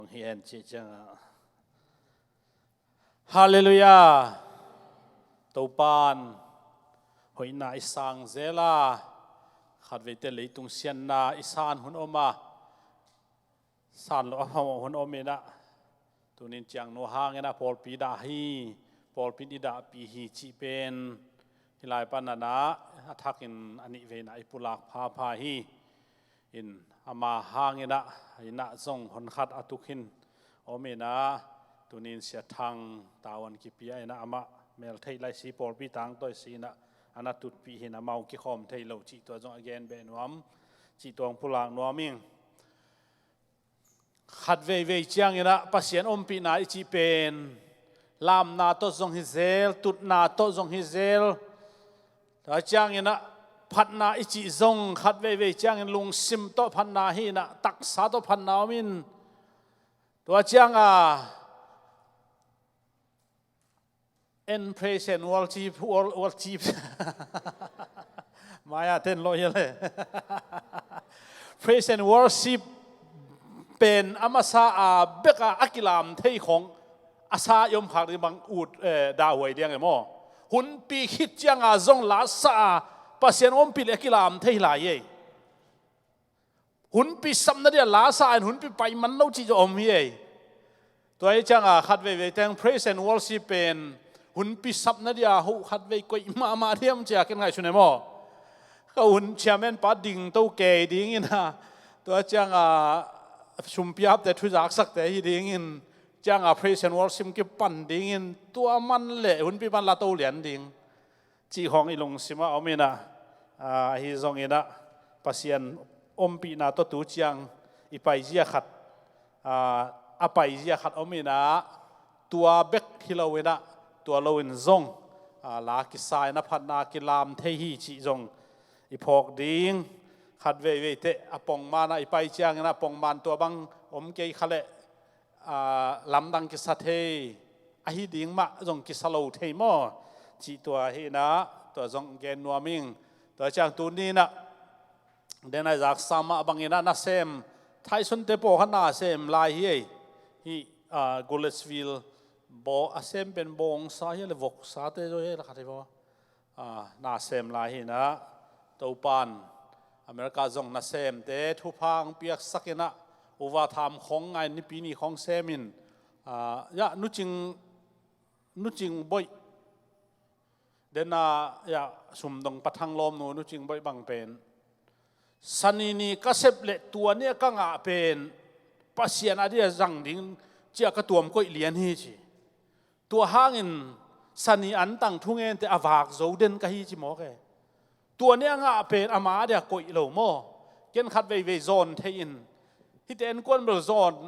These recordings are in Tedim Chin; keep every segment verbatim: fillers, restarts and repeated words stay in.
Hi hen cih ciangah, Halleluiah. Topan hoihna i sang zel a, khatveite leitung siatna i san hun om a, san lo a phamawh hun om inah, tunin ciang nu hang inah pawlpi dah hi, pawlpi in i dahpih hi cih pen hih lai pan inah a thakin a nih veina i pulak phapha hi. In ama hang inah, inah zong honkhat a tuk hin om inah, tunin Sia Thang Tau an kipia inah amah meltheih lai si pawlpi tangtawi si inah a na tutpih hin amau kikhawm thei lo cih tua zong a gen beh nuam, cih tua hong pulak nuam ing. Khat veivei ciang inah Pasian ompihna i cih pen lamna tawh zong hi zel, tutna tawh zong hi zel. Tua ciang inah phatna i cih zong khat veivei ciangin lungsim tawh phatna hi inah, taksa tawh phatna om in. Tua cianga en praise and worship, wor-, worship. Maya ten lo yale. Praise and worship pen a masa a beka a kilam thei khong a sa i om khak ding bang ut, eh, dahhuai ding e maw? Hunpi khit cianga zong lasa a Pasian ompih le a kilam thei lai ei. Hunpi sapna dia lasa in hunpi pai man lo cih zong om hi ei. Tua hi cianga khat veivei teng praise and worship pen hunpi sapna dia ho khat vei koih mahmah diam cia ken ngaihsun e maw? Ka hun chairman pa ding to kei dingin a, tua cianga sumpiapte thuzaksakte hi dingin, cianga praise and worship kipan dingin tua man le hunpi pan la to lian ding cih khawng i lungsimah om inah, ah, ahi zong inah Pasian ompihna tawh tu ciang i paizia khat, ah, a paizia khat om inah, tua bek hi lo inah, tua loin zong, ah, la kisa inah phatna kilam thei hi cih zong i phawk ding. Khat veivei teh a pongman ah i pai ciang inah pongman tua bang om kei kha leh, aa, lamdang kisa thei, ahi ding mah zong kisa lo thei maw? Cih tua hi inah, tua zong gen nuam ing. Tua ciang tuni inah, den a i zaksa mah bang inah nasem, Thaisonte pawlkhat nasem lai hi ei. Hih, aa, Goodlettsville baw, a sem pen bawngsa hi a le voksate zaw hi a le khat hi baw. Aa, nasem lai hi inah, Topan America zong nasemte thupha hong piaksak inah, uva tham khong ngai nipi ni khong semin, aa, ya, nucing, nucing boih. Dena, ya, sumdong pathang lawmnu nucing boih bang pen, Sani ni ka sep le tua ni a ka ngah pen Pasian a dia zang ding cia ka tuam koih lian hi ci. Tua hangin Sani antang thungente a vak zo den ka hi ci mawk e. Tua ni a ngah pen ama a dia koih lo maw? Ken khat veivei zawn thei in, hihte en kuan bel zawn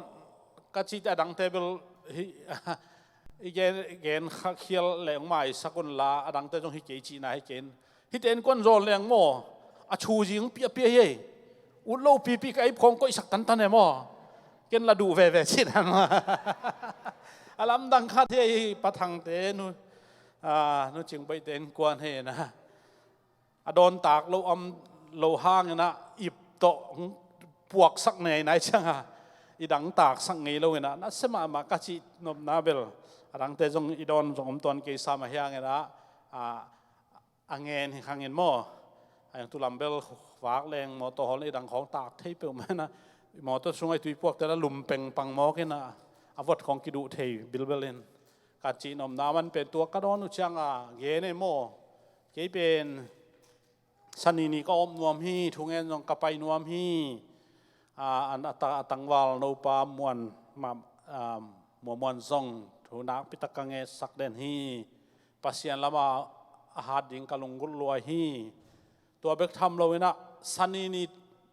ka cite a dangte bel hi, i gen, gen kha khial le hong maisak unla a dangte zong hi kei cihna hi kei in. Hihte en kuan zawn leng maw, a thu zing piapia hi ei. Ut lo pipi ka eip khawng koihsak tantan e maw? Ken la duh veve cihna maw? A lamdang khat hi ei, pathangte nu, a, nucing boihte en kuan hi na. A dawntak lo om lo hang inah ip tawh hong puaksak nei nai cianga i dangtaksak ngei lo inah, nasia mahmah ka cih nopna bel a dangte zong i dawn zong om tuan kei sam a hiang inah, a, a ngen hi khang in maw? A yang tulam bel vak leng mawtaw hawl i dang khawng tak thei peuhmah inah, mawtaw sungah i tuipuakte la lum pengpang mawk inah, a vot khawng kiduh thei bilbel in. Ka cih nopna man pen tua ka dawn uh cianga gen e maw? Kei pen Sani ni ka om nuam hi, thungen zong ka pai nuam hi. A, an, a ta-, a tangval nopa Muan, ma, a, Mua Muan zong thu nakpitak ka ngetsak den hi. Pasian lama a hat ding ka lunggulh luai hi. Tua bek tham lo inah, Sani ni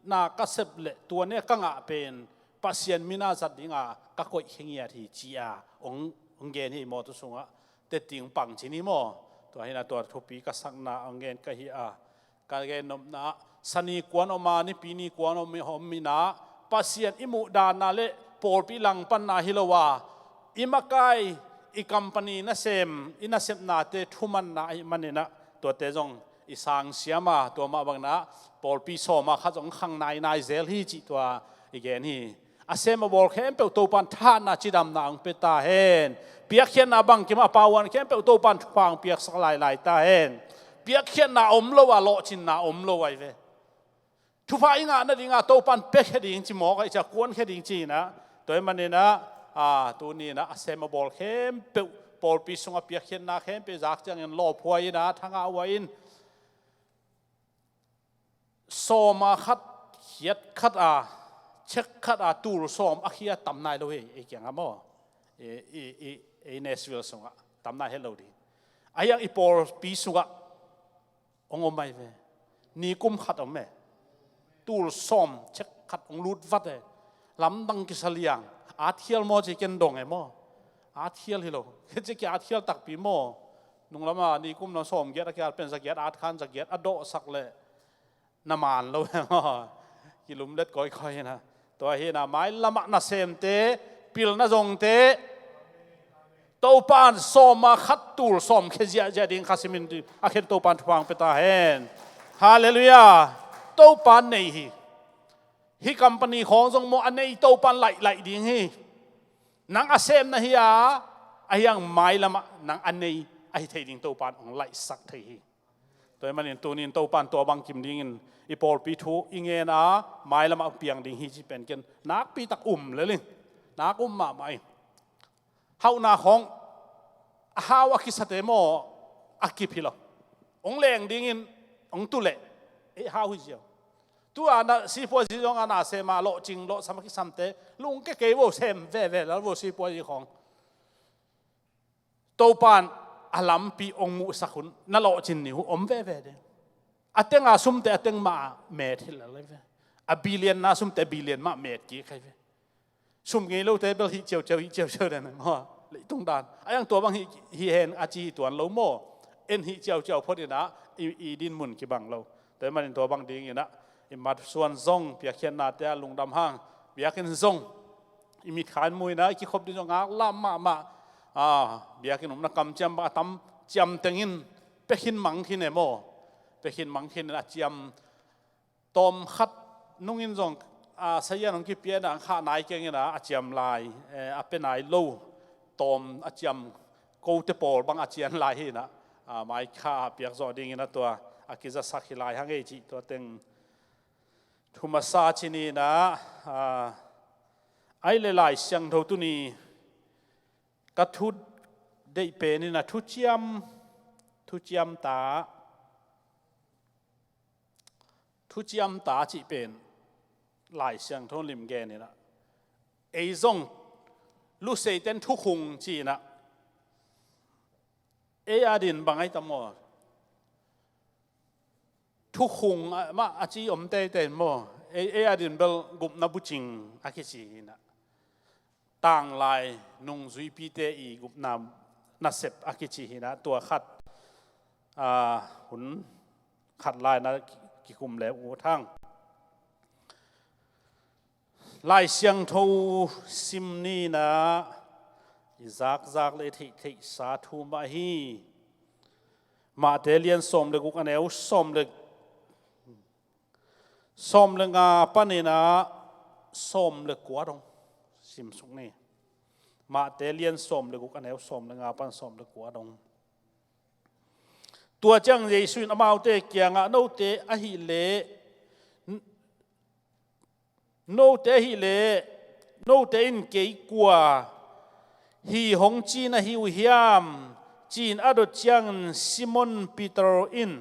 na ka sep le tua ni a ka ngah pen Pasian mina zat dinga ka koih khe ngiat hi ci-a hong, hong gen hi mawtaw sungah. Tetting pang ci ni maw? Tua hi inah tua thupi ka sakna hong gen ka hi a, ka gen nopna, Sani kuan om a, nipi ni kuan om, om inah, Pasian i muhdanna le pawlpi langpanna hi lo a, i makai, i company nasem, i nasepnate thumanna ahih man inah, tuate zong i sangsiam a, tua mah bang inah pawlpi sawma khat zong khang nainai zel hi cih tua i gen hi. A sem a bawl khempeuh Topan thahatna cidamna hong pia ta hen. Piakkhiatna bangkim a pauan khempeuh Topan thupha hong piaksak lailai ta hen. Piakkhiatna om lo a lawhcinna om lo ahi ve. Thupha i ngah nadingah Topan piakhia ding ci mawk ahi cia kuankhia ding ci inah. Tua ahih maninah, a, tuni inah a sem a bawl khempeuh pawlpi sungah piakkhiatna khempeuh zak ciangin lawphuai inah thangah uai in. Sawma khat, khiat khat a, chek khat a, tul sawm a khia tam nai lo hi, ei kiangah maw. I, i, i, ei Nashville sungah tam nai het lo ding. A hiang i pawlpi sungah hong om ahi ve. Nikum khat om e. Tul sawm chek khat hong lut vat e. Lamdang kisa liang. Atkhial maw ci ken dong e maw. Atkhial hi lo. Ci ki atkhial takpi maw. Nung lama nikum na sawm giat a kiat pen za giat at khan za giat a dawhsak le na man lo e maw. Kilumlet kawikawi hina. Tua hina mailamah nasemte, pilna zongte, Topan sawma khat tul sawm khia ziahziah ding kha simin a khen Topan thupha hong pia ta hen. Halleluiah. Topan nei hi. Hih company khawng zong maw a nei Topan laih laih ding hi. Nang a sem na hi a, a hiang mailamah nang a nei a hi thei ding Topan hong laihsak thei hi. Tua ahih manin tunin Topan tua bangkim dingin i pawlpi thu i ngen a mailamah piang ding hi ci pen ken nakpi tak um lel in. Nak um mahmah in. Hauhna khawng a hau a kisate maw a kip hi lo. Hong leng dingin hong tu leh ei hau hi ziau. Tu a na sipuazi zong a na sem a lawhcing lawhsam a kisamte lungke kei vo sem veve lal vo sipuazi khawng. Topan a lampi hong muhsak hun na lawhcin ni hu om veve ding. A tenga sumte a teng mah a met hi lal ve. A billion na sumte a billion mah met kik hai ve. Sum ngei lote bel hih ciauciau hih ciauciau dan maw leitung dan a yang tua bang hih, hih hen a ci hi tuan lo maw. En hih ciauciau phot inah i, i din mun kibang lo. Tua ahih manin tua bang ding inah i matsuan zong piakkhiatnate a lungdam hang biakinn zong i mitkha in mu inah i kikhop ding zong ngaklam mahmah. A, biakinn umna kamciam bang a tam ciam tengin pekhin mangkhin e maw. Pekhin mangkhin in a ciam tawm khat nungin zong a sayan hong kipia inah khah nai keng inah a ciam lai, eh, a pe nai lo tawm a ciam kote pawl bang a cian lai hi inah, a, maikha a piak zawh ding inah tua a kizasak hi lai hang ei cih tua teng thu masa ci ni inah, a, ai le Lai Siangtho tuni ka thu deih pen inah thuciam, thuciam ta Thuciam ta cih pen Lai Siangtho lim gen inah ei zong luseiten thukhung ci inah ei adin bang ai tam maw. Thukhung mah a ci om teitei maw. Ei, ei adin bel gupna bucing a kici inah tanglai nungzuipite i gupna nasep a kici hi inah tua khat, a, hun khat lai na kikum le uh thang. Lai Siangtho sim ni inah i zakzak le theihtheihsa thu mah hi. Mahte lian sawm le guk a neu sawm le sawm le nga paninah sawm le kua dong simsuk ni. Mahte lian sawm le guk a neu sawm le nga pan sawm le kua dong. Tua ciang Jesu in amaute kiangah note ahileh note ahileh note in kei kua hi hong ci na hi uh hiam? Ci-in a dot ciangin Simon Peter in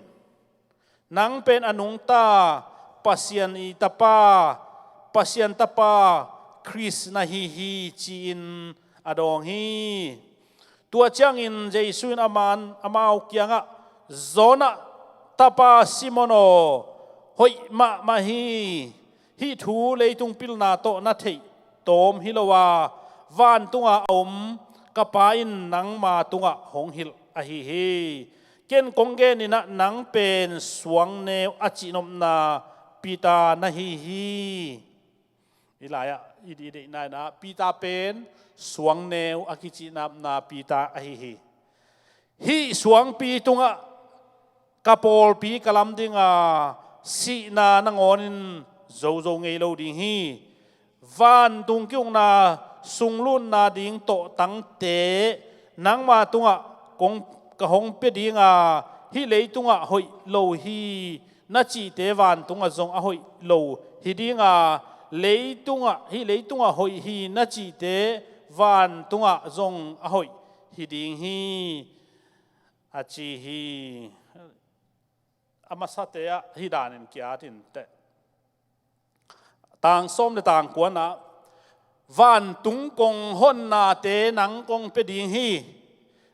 nang pen a nungta Pasian i Tapa, Pasian Tapa Khrist na hi hi ci-in a dawng hi. Tua ciangin Jesu in aman amau kiangah Jonah tapa Simon aw, hoih mahmah hi. Hih thu leitung pilna tawh na theih tawm hi lo a vantunga a om ka Pa in nangma tungah hong hilh ahi hi. Ken kong gen inah nang pen suangneu a cihnopna Peter na hi hi. Hih lai-ah i deihna inah Peter pen suangneu a kici napna Peter ahi hi. Hih suangpi tungah ka pawlpi ka lam dinga sihna nangawnin zozo ngei lo ding hi. Vantung ki-ukna sunglutna ding tawhtangte nangma tungah kong, ka hong pia dinga, hih leitungah hoih lo hi na cihte vantungah zong a hoih lo hi dinga, leitungah, hih leitungah hoih hi na cihte vantungah zong a hoih hi ding hi, a ci hi. A masate ah hih danin ki-at inteh. Tang sawm le tang kuanah, vantung kong honnate nang kong pia ding hi.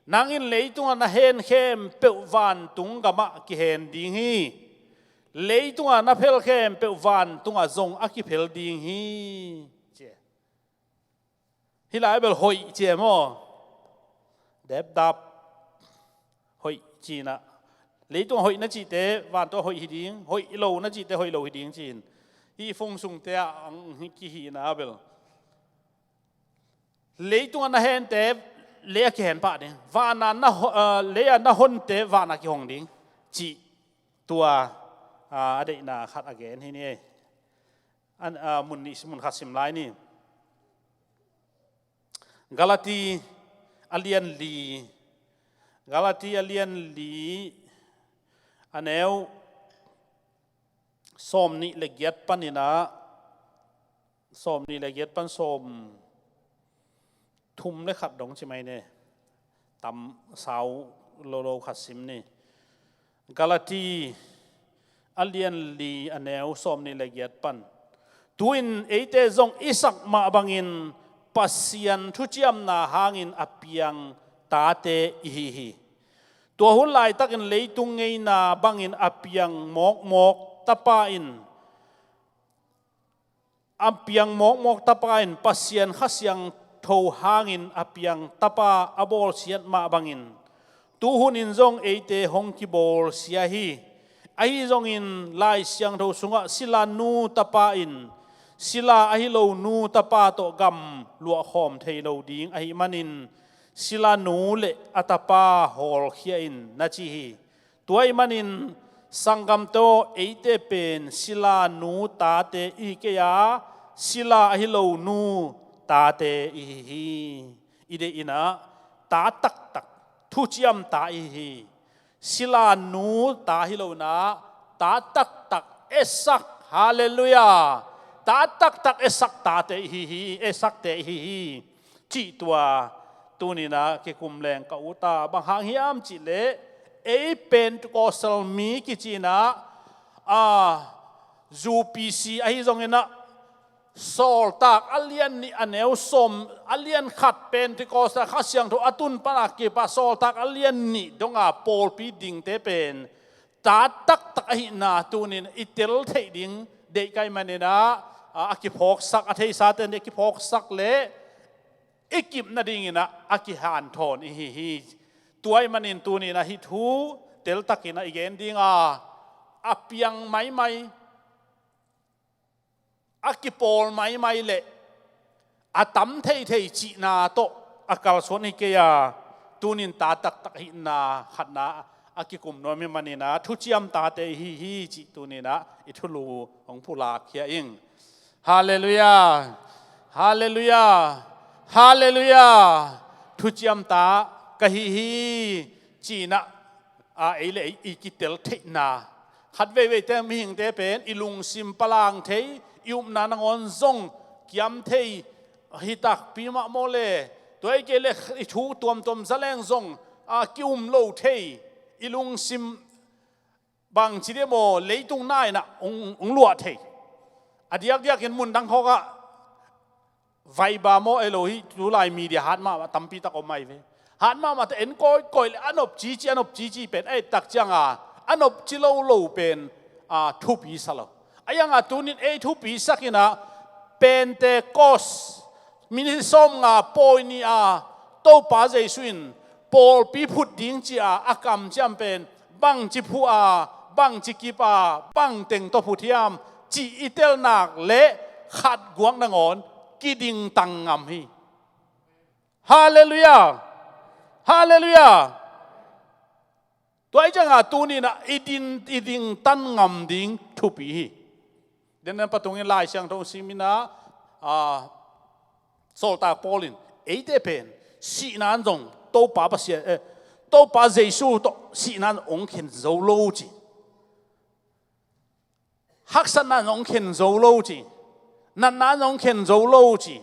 Nang in leitungah na hen khempeuh vantung gamah kihen ding hi. Leitungah na phel khempeuh vantungah zong a kiphel ding hi, ci. Hih lai bel hoih ci e maw? Depdap hoih cinah, leitungah hoih na cihte vantung hoih hi ding, hoih lo na cihte hoih lo hi ding cin. Hih fung sungte ah ang hih kihihna bel, leitungah na hente lei a kihen pah ding, vanah na ho-, ah, lei-ah na honte vanah kihong ding, cih tua, ah, a deihna khat a gen hi ni. An, ah, mun nih, mun khat sim lai ni. Galati a lian li, Galati a lian li, a neu sawm nih le giat paninah, sawm nih le giat pan sawm thum le khat dong ci mai ne. Tam sau lo lo khat sim ni. Galati a lian li, a neu sawm nih le giat pan. Tu-in eite zong i sak mah bangin Pasian thuciamna hangin a piang tate i hi hi. Tua hun laitakin leitung ngeina bangin a piang mawkmawk tapa in, a piang mawkmawk tapa in Pasian Kha Siangtho hangin a piang tapa a bawlsiat mah bangin, tu hunin zong eite hong kibawlsia hi. Ahi zongin Lai Siangtho sungah sila nu tapa in sila ahi lo nu tapa tawh gam luahkhawm thei lo ding ahih manin, sila nu le a tapa hawlkhia in na ci hi. Tua ahih manin sanggamte aw, eite pen sila nu tate i hi kei a, sila ahi lo nu tate i hi hi. I deih inah ta taktak, thuciam ta i hi hi. Sila nu ta hi lo inah ta taktak esak, halleluiah, ta taktak esak tate i hi hi, esakte i hi hi. Cih tua tuninah kikum leng ka ut a, bang hang hiam cihleh ei Pentecostal mi kici inah, a, U P C ahi zonginah, Sawltak a lian nih a neu sawm, a lian khat Pentecostal Kha Siangtho a tun pana kipa Sawltak a lian nih donga pawlpi dingte pen ta taktak ahihna tunin i tel theih ding deih ka hih maninah, a, a kiphawksak, a theisate nih a kiphawksak le i kip nadinginah a kihanthawn i hi hi. Tua ahih manin tuninah hih thu teltakinah i gen dinga, a piang maimai, a kipawl maimai le a tam theithei cihna tawh a kalsuan hi kei a, tunin ta taktak hihna khatna a kikum nuam hi maninah thuciam tate i hi hi cih tuninah i thulu hong pulakkhia ing. Halleluiah. Halleluiah. Halleluiah. Thuciam ta ka hi hi cinah, a, ei le ei i kitel theihna. Khat veiveite mihingte pen i lungsim palang thei, i upna nangawn zong kiam thei hi takpi mah maw le. Tua hi kei le i thu tuamtuam zaleng zong, a, ki-um lo thei, i lungsim bangci dia maw, leitung nainah ung, ung luah thei. A diakdiakin mundang khawkah Viber maw, ei lo hi, tulai media hat mahmah tampi tak om ahi ve. Hat mahmah te en kawikawi le a nop cici, a nop cici pen a et tak cianga a nop ci lo lo pen, a, thupi sa lo. A ianga tunin ei thupi sakinah Pentecost, minit sawmnga pawi ni a Topa Jesu in pawlpi phut ding ci-a a kamciam pen bangci phuh a, bangci kip a, bang teng tawh phut hiam cih i telnak le khat guak nangawn kidingtang ngam hi. Halleluiah. Halleluiah. Tua hi cianga tuninah i din, i dingtan ngam ding thupi hi. Denden patungin Lai Siangtho siminah A, sawltak Paul in eite pen sihna in zong Topa Pasian, eh, Topa Jesu tawh sihna in hong khen zo lo ci. Haksatna in hong khen zo lo ci. Natna in hong khen zo lo ci.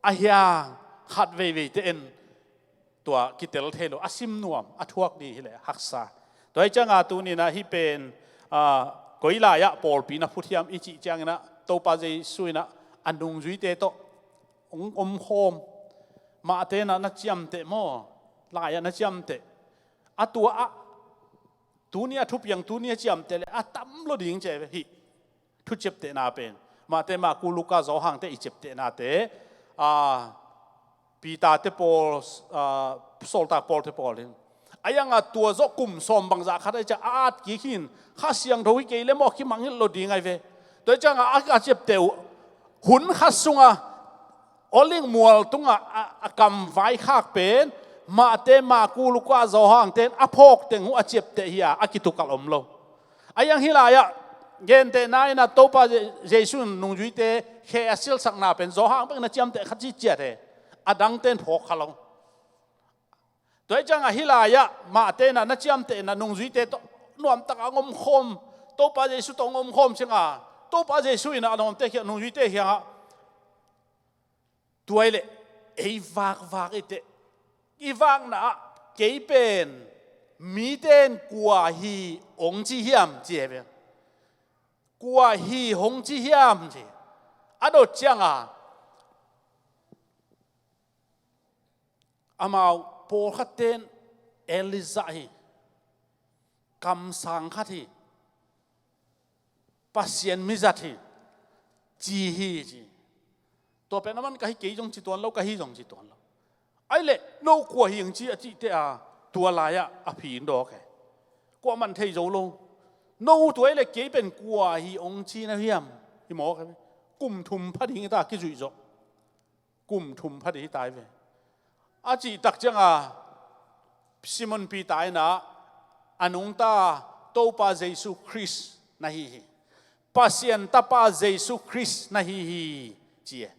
Ahi hang khat veiveite in tua kitel thei lo, a sim nuam, a thuak ding hileh haksa. Tua hi ciangah tuni-in ah hih pen, ah, koi lai-ah pawlpi na phut hiam i cih ciangin ah Topa Jesu in ah a nungzuite tawh hong omkhawm. Mahte in ah na ciamteh maw? Lai-ah na ciamteh. A tua ah tuni a thupiang, tuni a ciamteh leh a tam lo ding ci hi. Thu ciaptehna pen Mahte, Marku, Luka, Johan te i ciaptehnate, a, Peter te pawl, a, sawltak Paul te pawl in, a iangah tua zawh kum sawm bangzah khat a i ciah a at kik hin, Kha Siangtho hi kei leh maw kimangngilh lo ding ahi ve. Tua hi ciangah a, a ciapteh uh hun khat sungah Olive mual tungah a, a kam vaikhak pen Mahte, Marku, Luka, Johan ten a phawk teng uh a ciapteh hi a, a kitukalh om lo. A iang hih lai-ah gentehna in ah Topa Je-, Jesu in nungzuite khe a silsakna pen Johan bek in a ciamteh kha ci ciat e. A dangte in phawk kha lo. Tua hi ciangah hih lai-ah Mahte in ah na ciamteh in ah nungzuite tawh nuamtak a hong omkhawm, Topa Jesu tawh hong omkhawm ciangah Topa Jesu in ah a nuamte kiang, nungzuite kiangah, tua hi leh ei vakvak i teh, i vakna ah kei pen mite in kua hi hong ci hiam ci hi ve. Kua hi hong ci hiam ci. A dot ciangah amau pawlkhatte in Elijah hi, kamsang khat hi, Pasian mizat hi, ci hi ci. Tua pen aman ka hi kei zong ci tuan lo, ka hi zong ci tuan lo. Ahih leh no kua hi hong ci a cih teh a, tua lai-ah a phin dawk e. Kuamah in thei zo lo. No tua ahih leh kei pen kua hi hong ci na hiam? Hi mawk e. Kum thum pha ding hi ta kizuih zawh. Kum thum pha ding hi ta hi ve. A cih tak ciangah Simon Peter in ah a nungta Topa Jesu Khrist na hi hi. Pasian Tapa Jesu Khrist na hi hi ci e.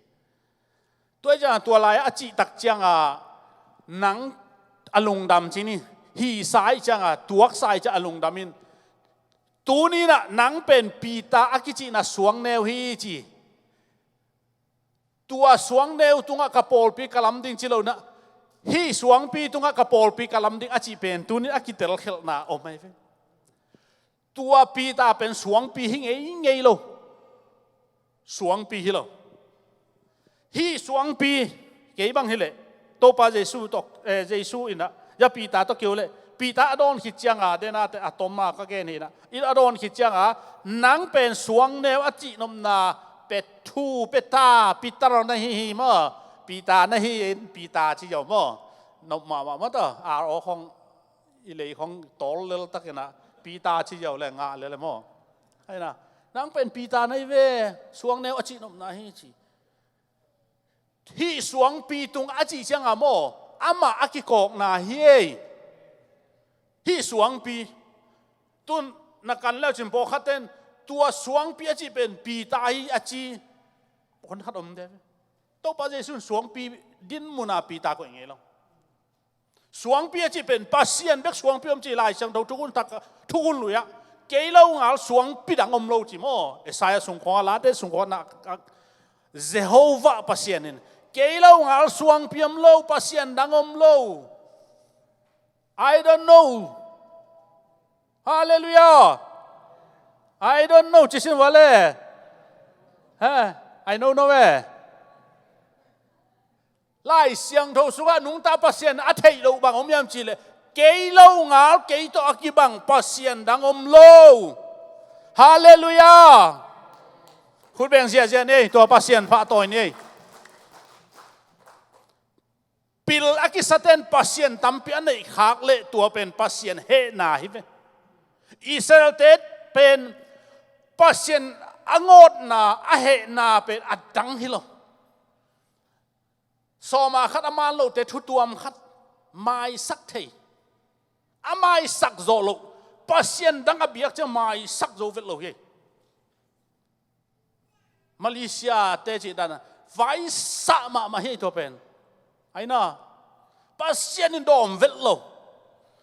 Tua hi ciangah tua lai-ah a cih tak ciangah nang a lungdam ci ni, hihsa ahih ciangah, tuaksa ahih ciangah a lungdam in, tuni-in ah nang pen Peter a kicihna suangneu hi ci. Tua suangneu tungah ka pawlpi ka lam ding ci lo-in ah, hih suangpi tungah ka pawlpi ka lam ding a cih pen tuni-in a kitelkhelhna om ahi ve. Tua Peter pen suangpi hi ngeingei lo. Suangpi hi lo. Hih suangpi, kei bang hi leh Topa Jesu tawh, eh, Jesu in ah, ya Peter tawh keu leh, Peter a dawn khit ciangah, dena te a tom a ka gen hi na, i a dawn khit ciangah, nang pen suangneu a cihnopna Petru, Peter, Peter na hi hi maw? Peter na hi in Peter ci zo maw? Nop mahmah maw tawh, R O khong i lei khong tawl lel takin ah Peter ci zo le ngah lel e maw? Hai na, nang pen Peter na hi ve, suangneu a cihnopna hi ci. Hih suangpi tung a cih ciangah maw, amah a kikawkna hi ei. Hih suangpi tun na kan leu cin pawlkhat ten tua suangpi a cih pen Peter hi a ci. Pawlkhat om de. Topa Jesu in suangpi din muna Peter koih ngei lo. Suangpi a cih pen Pasian bek suangpi om ci Lai Siangtho Thukhun Thak, Thukhun Lui ah. Kei lo ngal suangpi dang om lo ci maw? Isaiah sungkhawng a, Late sungkhawng a, Jehovah Pasian in, kei lo ngal suangpi om lo, Pasian dang om lo. I don't know. Hallelujah. I don't know. Ci sin vale. Ha, I know no eh. Lai Siangtho sungah nungta Pasian a theih loh bang om hiam cih leh, kei lo ngal kei tawh a kibang Pasian dang om lo. Hallelujah. Khut beng ziahziah ni ei, tua Pasian pahtawi ni ei. Pil a kisaten Pasian tampi a neihkhak leh tua pen Pasian hehna hi ve. Israelte pen Pasian a ngawtna, a hehna pen a dang hi lo. Sawma khat a man lote thutuam khat, maisak thei. A maisak zawh loh. Pasian dang a biak ciang maisak zo vet lo hi. Malaysia te cih dan a vaisah mahmah hi tua pen. Aina, Pasian in dawm vet lo.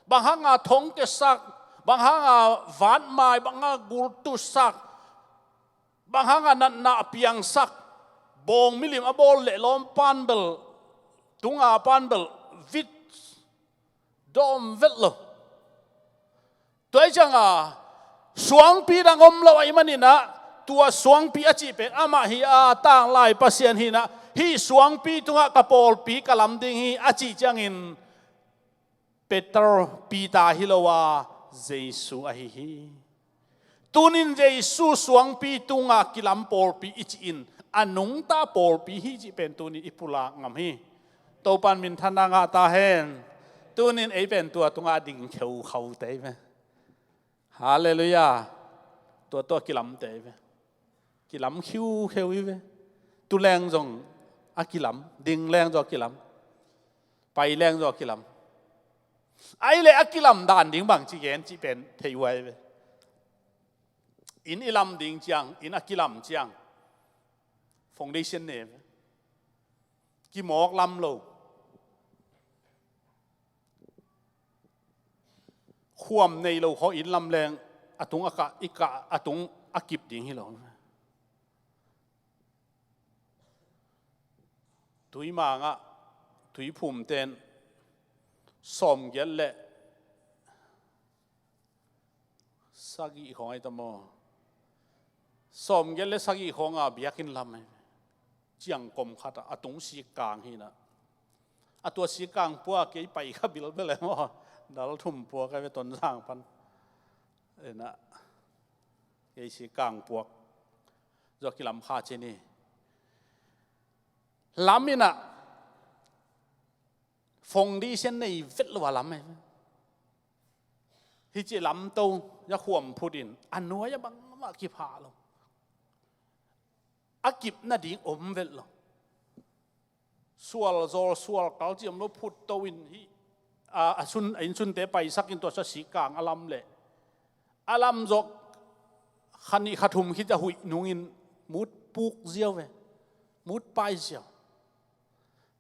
Bang hanga thongkiasak, bang hanga vatmai, bang hanga gultusak, bang hanga natna a piangsak, bawng milim a bawl leh lawm pan bel, tunga pan bel, vit dawm vet lo. Tua hi cianga suangpi dang om lo ahih maninah, tua suangpi a cih pen amah hi a, tanglai Pasian hinah, hih suangpi tungah ka pawlpi ka lam ding hi a cih ciangin, Peter, Peter hi lo a, Jesu ahi hi. Tunin Jesu suangpi tunga kilam pawlpi i cihin, a nungta pawlpi hi cih pen tunin i pulak ngam hi. Topan minthanna ngah ta hen. Tunin ei pen tua tunga ding kheukhau te hi ve. Halleluiah. Tua tua kilam te hi ve. Kilam khiukheu hi ve. Tu leng zong a kilam, ding leng zong a kilam, pai leng zong a kilam. Ai le a kilam dan ding bang ci gen cih pen thei huai ve. Inn i lam ding ciang, inn a kilam ciang, foundation ne ve. Kimawk lam lo. Khuam nei lo khaw inn lam leng a tung a kah, i kah a tung a kip ding hi lo. Tuimangah tuiphum ten sawmgiat le sagih khawng ai ta maw? Sawmgiat le sagih khawnga biakinn lam ai. Ciang kom khatah a tung sikkang hinah. A tua sikkang pua kei pai kha bilbel ai maw? Dal thum pua kai ve Tonzang pan. Enah kei sikkang puak. Zua kilam kha cin hi. Lam inah foundation nei vet lo a lam ai. Hi ci lamto ya khuam phutin a nuai a bangmah kipha lo. A kip nading om vet lo. Sual zawl sual kal ci om lo, phut to in hi. A, a sun, a innsunte paisak in tua sa sikkang a lam leh a lam zawk kha nih kha thum khit a huih nungin mut puk ziau ve. Mut pai ziau.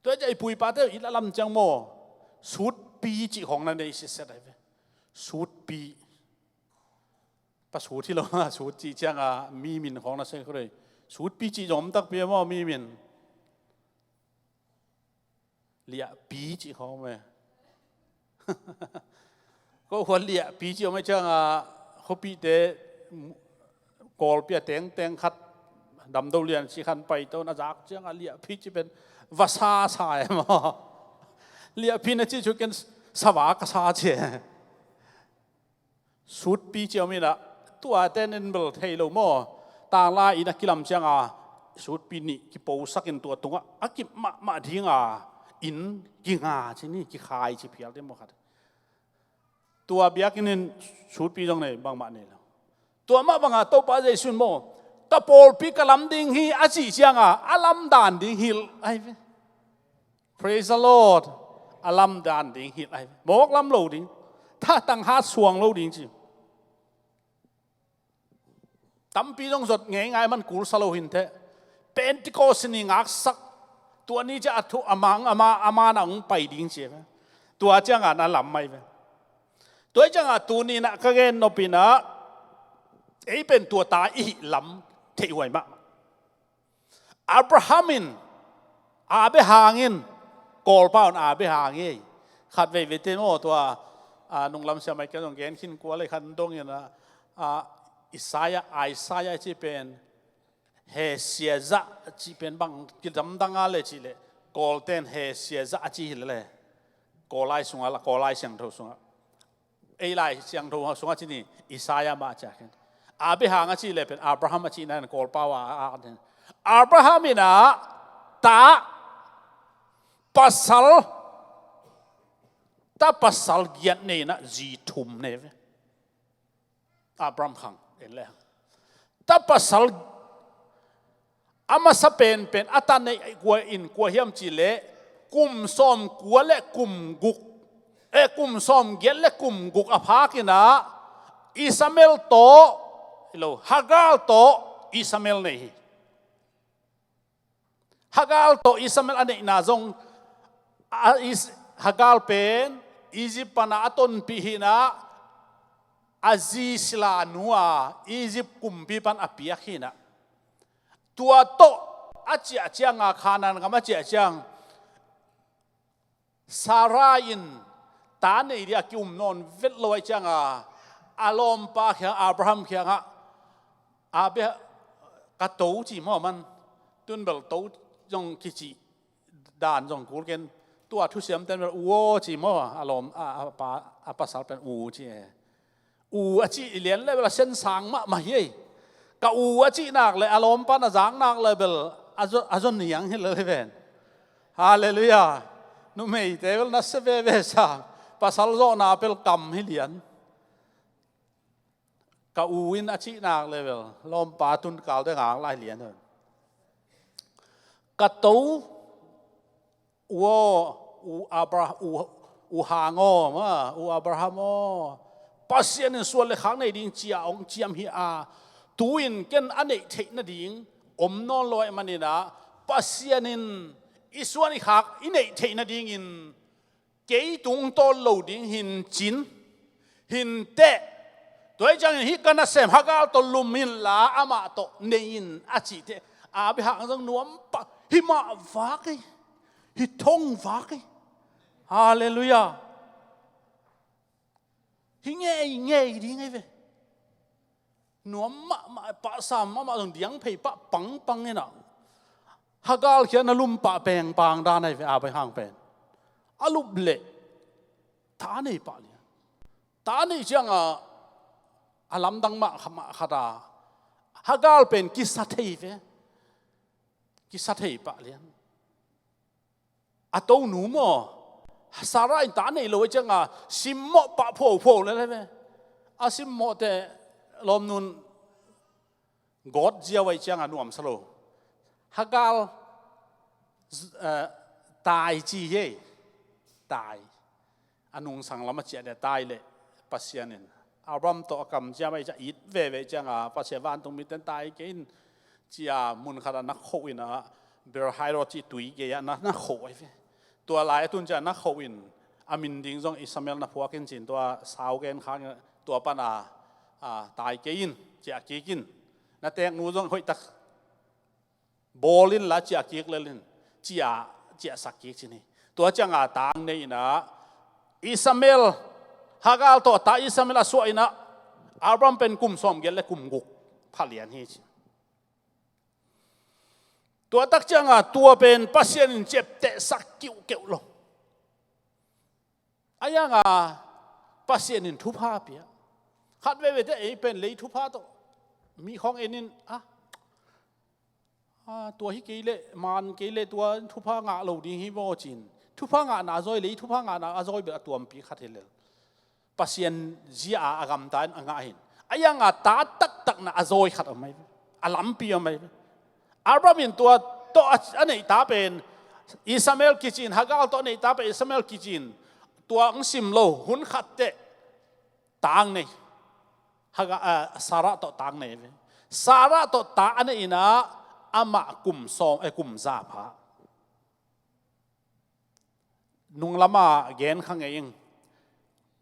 Tua ciah i puipate i la lam ciang maw, sutpi cih khawng na nei siset ai ve. Sutpi. Pa sut hi lo, sut cih cianga mi min khawng na sei khuai. Sutpi cih zong om takpi a maw, mi min. Liahpi cih khawng me. Ko huan liahpi cih om ai cianga khuapihte Kawlpi a tengteng khat damdo lian si khan paito na zak cianga liahpi cih pen vasa sa e maw. Liahpi na cih cu ken sava ka sa ci e. Sutpi ciau minah tuate nen bel thei lo maw? Tangla in a kilam cianga sutpi nih kiposakin tua tungah a kip mahmah dinga in kinga ci ni, kikhai ci phial ding maw khat. Tua biakinn in sutpi zong nei, bangmah nei lo. Tua mah banga Topa Jesu in maw, ka pawlpi ka lam ding hi a cih cianga a lamdan ding hilh ai ve. Praise the Lord. A lamdan ding hilh ai. Mawk lam lo ding. Thatang hat suang lo ding ci. Tampi zong zot ngei ngai man kul sa lo hinteh. Pentecost ni ngaksak. Tua ni ciah a thu a mang ama, ama na hong pai ding ci ve. Tua cianga na lam mai ve. Tua cianga tuni na ka gen nopinah ei pen tua ta i hih lam theih huai mah. Abraham in a bia hangin, Kawlpa un a bia hang hi. Khat veivei te maw tua, a, nunglam siamai kia zong gen khin kua lei khat dongin a, a, Isaiah, Isaiah ci pen he siazah ci pen bang kidamdang a le ci le, Kawlten he siazah a ci hi le le. Kawlai sungah la, Kawlai siangtho sungah. Ei Lai Siangtho sungah ci ni, Isaiah mah a ciah khin. A bia hang a cih le pen Abraham a cihna in Kawlpau a, a, a, Abraham in a ta pasal, ta pasal giat nei inah zi thum nei ve. Abraham khang en le ta pasal a masa penpen a ta neih kua in kua hiam cih leh kum sawm kua le kum guk, eh, kum sawm giat le kum guk a phak inah Ishmael tawh, lo, Hagar tawh Ishmael nei hi. Hagar tawh Ishmael a neihna zong, a Is-, Hagar pen Egypt pana a tonpih hi-in ah, a zi Sila nu a Egypt kumpi pan a piak hi-in ah, tua tawh a ciah cianga, Kanaan gam a ciah ciang, Sarah in ta nei ding a ki-um nawn vet lo ahih cianga, a lawmpa kiang, Abraham kiangah, a bia, ka to ci maw man, tun bel to zong kici dan zong kul ken, tua thusiam ten bel u aw ci maw, a lawm, a, a pa, a pasal pen u ci e. U a cih lian le bel a sensang mahmah hi ei. Ka u a cih nak le a lawmpan a zak nak le bel a zaw, a zaw niang hi le ven. Halleluiah. Numeite bel nasia veve sa. Pasal zawhna bel kam hi lian. Ka u in a cih nak le bel lawmpa tun kal ding ngak lai lian. Ka to, u aw, u Abra-, u, u Hang aw, ma, u Abraham aw, Pasian in suan le khak nei ding ci-a hong ciam hi a, tu-in ken a neih theih nading om nawn lo ahih manin ah, Pasian in i suan i khak i neih theih nadingin kei tungtawn lo ding hi in cin, hi in teh. Tua ahih ciangin hih ka nasem Hagar tawh lum inla amah tawh nei in a cih teh, Abraham zong nuam pah, hih mah vak ei, hih thong vak ei. Halleluiah. Hih ngeingei ding ei ve. Nuam mahmah, pahsam mahmah zong diang phei pah pangpang in ah, Hagar kiang na lum pah pengpang dan ahi ve, Abraham pen. A lup leh ta nei pah lian. Ta nei ciangah a lamdang mah kha-, mah khat a, Hagar pen kisa thei ve. Kisa thei pah lian. A tonu maw, Sarah in ta nei lo ahih cianga simmawh pah phuaphuap le le ve. A simmawh teh lawmnu'n gawt ziau ahih cianga nuamsa lo. Hagar, eh, tai ci hi ei. Tai. A nungsang lam a ciah dia tai leh Pasian in Abraham tawh a kamciam ahih ciang it veve cianga Pasian vantung miten tai kei in ci-a mun khat a na khoh in ah, Beer-lahai-roi cih tui gei ah na, na khoh ahi ve. Tua lai a tun ciang na khoh in, a min ding zong Ishmael na phuak in ci-in tua sau gen khak in, tua pan a, a, tai kei in, ciah kik in. Na teeknu zong hoihtak bawl inla ciah kik lel in, ciah, ciahsak kik ci ni. Tua cianga tang nei in ah, Ishmael, Hagar tawh ta Ishmael a suah in ah, Abraham pen kum sawmgiat le kum guk pha lian hi ci. Tua tak cianga tua pen Pasian in ciaptehsak kiuhkeuh lo. A ianga Pasian in thupha pia. Khat veve teh ei pen lei thupha tawh mi khawng en in, a, a, tua hi kei leh, man kei leh tua thupha ngah lo ding hi vaw ci-in, thupha ngahna a zawi, lei thupha ngahna a zawi bel a tuampi khat hi lel. Pasian zia a, a gamta in a ngah hi in. A ianga ta taktakna a zawi khat om ahi ve. A lampi om ahi ve. Abraham in tua tawh a, a neih ta pen Ishmael kici in, Hagar tawh a neih ta pen Ishmael kici in, tua hong sim lo, hun khat teh tang nei. Hagar, a, Sarah tawh tang nei ve. Sarah tawh ta a neih in ah, amah kum sawm, eh, kum za pha. Nunglam a gen kha ngei ing.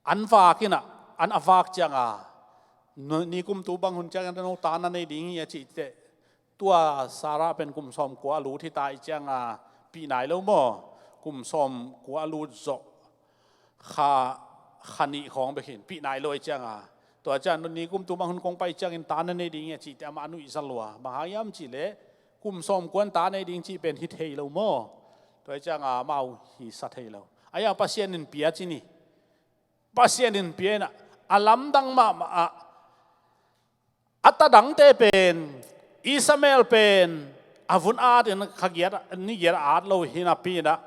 An vak in ah, an a vak cianga, nu-, nikum tu bang hun ciangin no ta na nei ding hi a cih teh, tua Sarah pen kum sawmkua a lut hi ta ahih cianga, pih nai lo maw? Kum sawmkua a lut zawh kha, kha nih khawng bek hi in, pih nai lo ahih cianga, tua ciang nikum tu bang hun kong pai ciangin ta na nei ding hi a cih teh amah a nuihza lua. Bang hang hiam cih leh kum sawmkua in ta nei ding cih pen hi thei lo maw? Tua ahih cianga amau hi sa thei lo. A iang Pasian in pia ci ni. Pasian in pia in ah, a lamdang mahmah ah, a ta dangte pen, Ishmael pen a vun at in kha giat, ni giat a at lo hi napi in ah,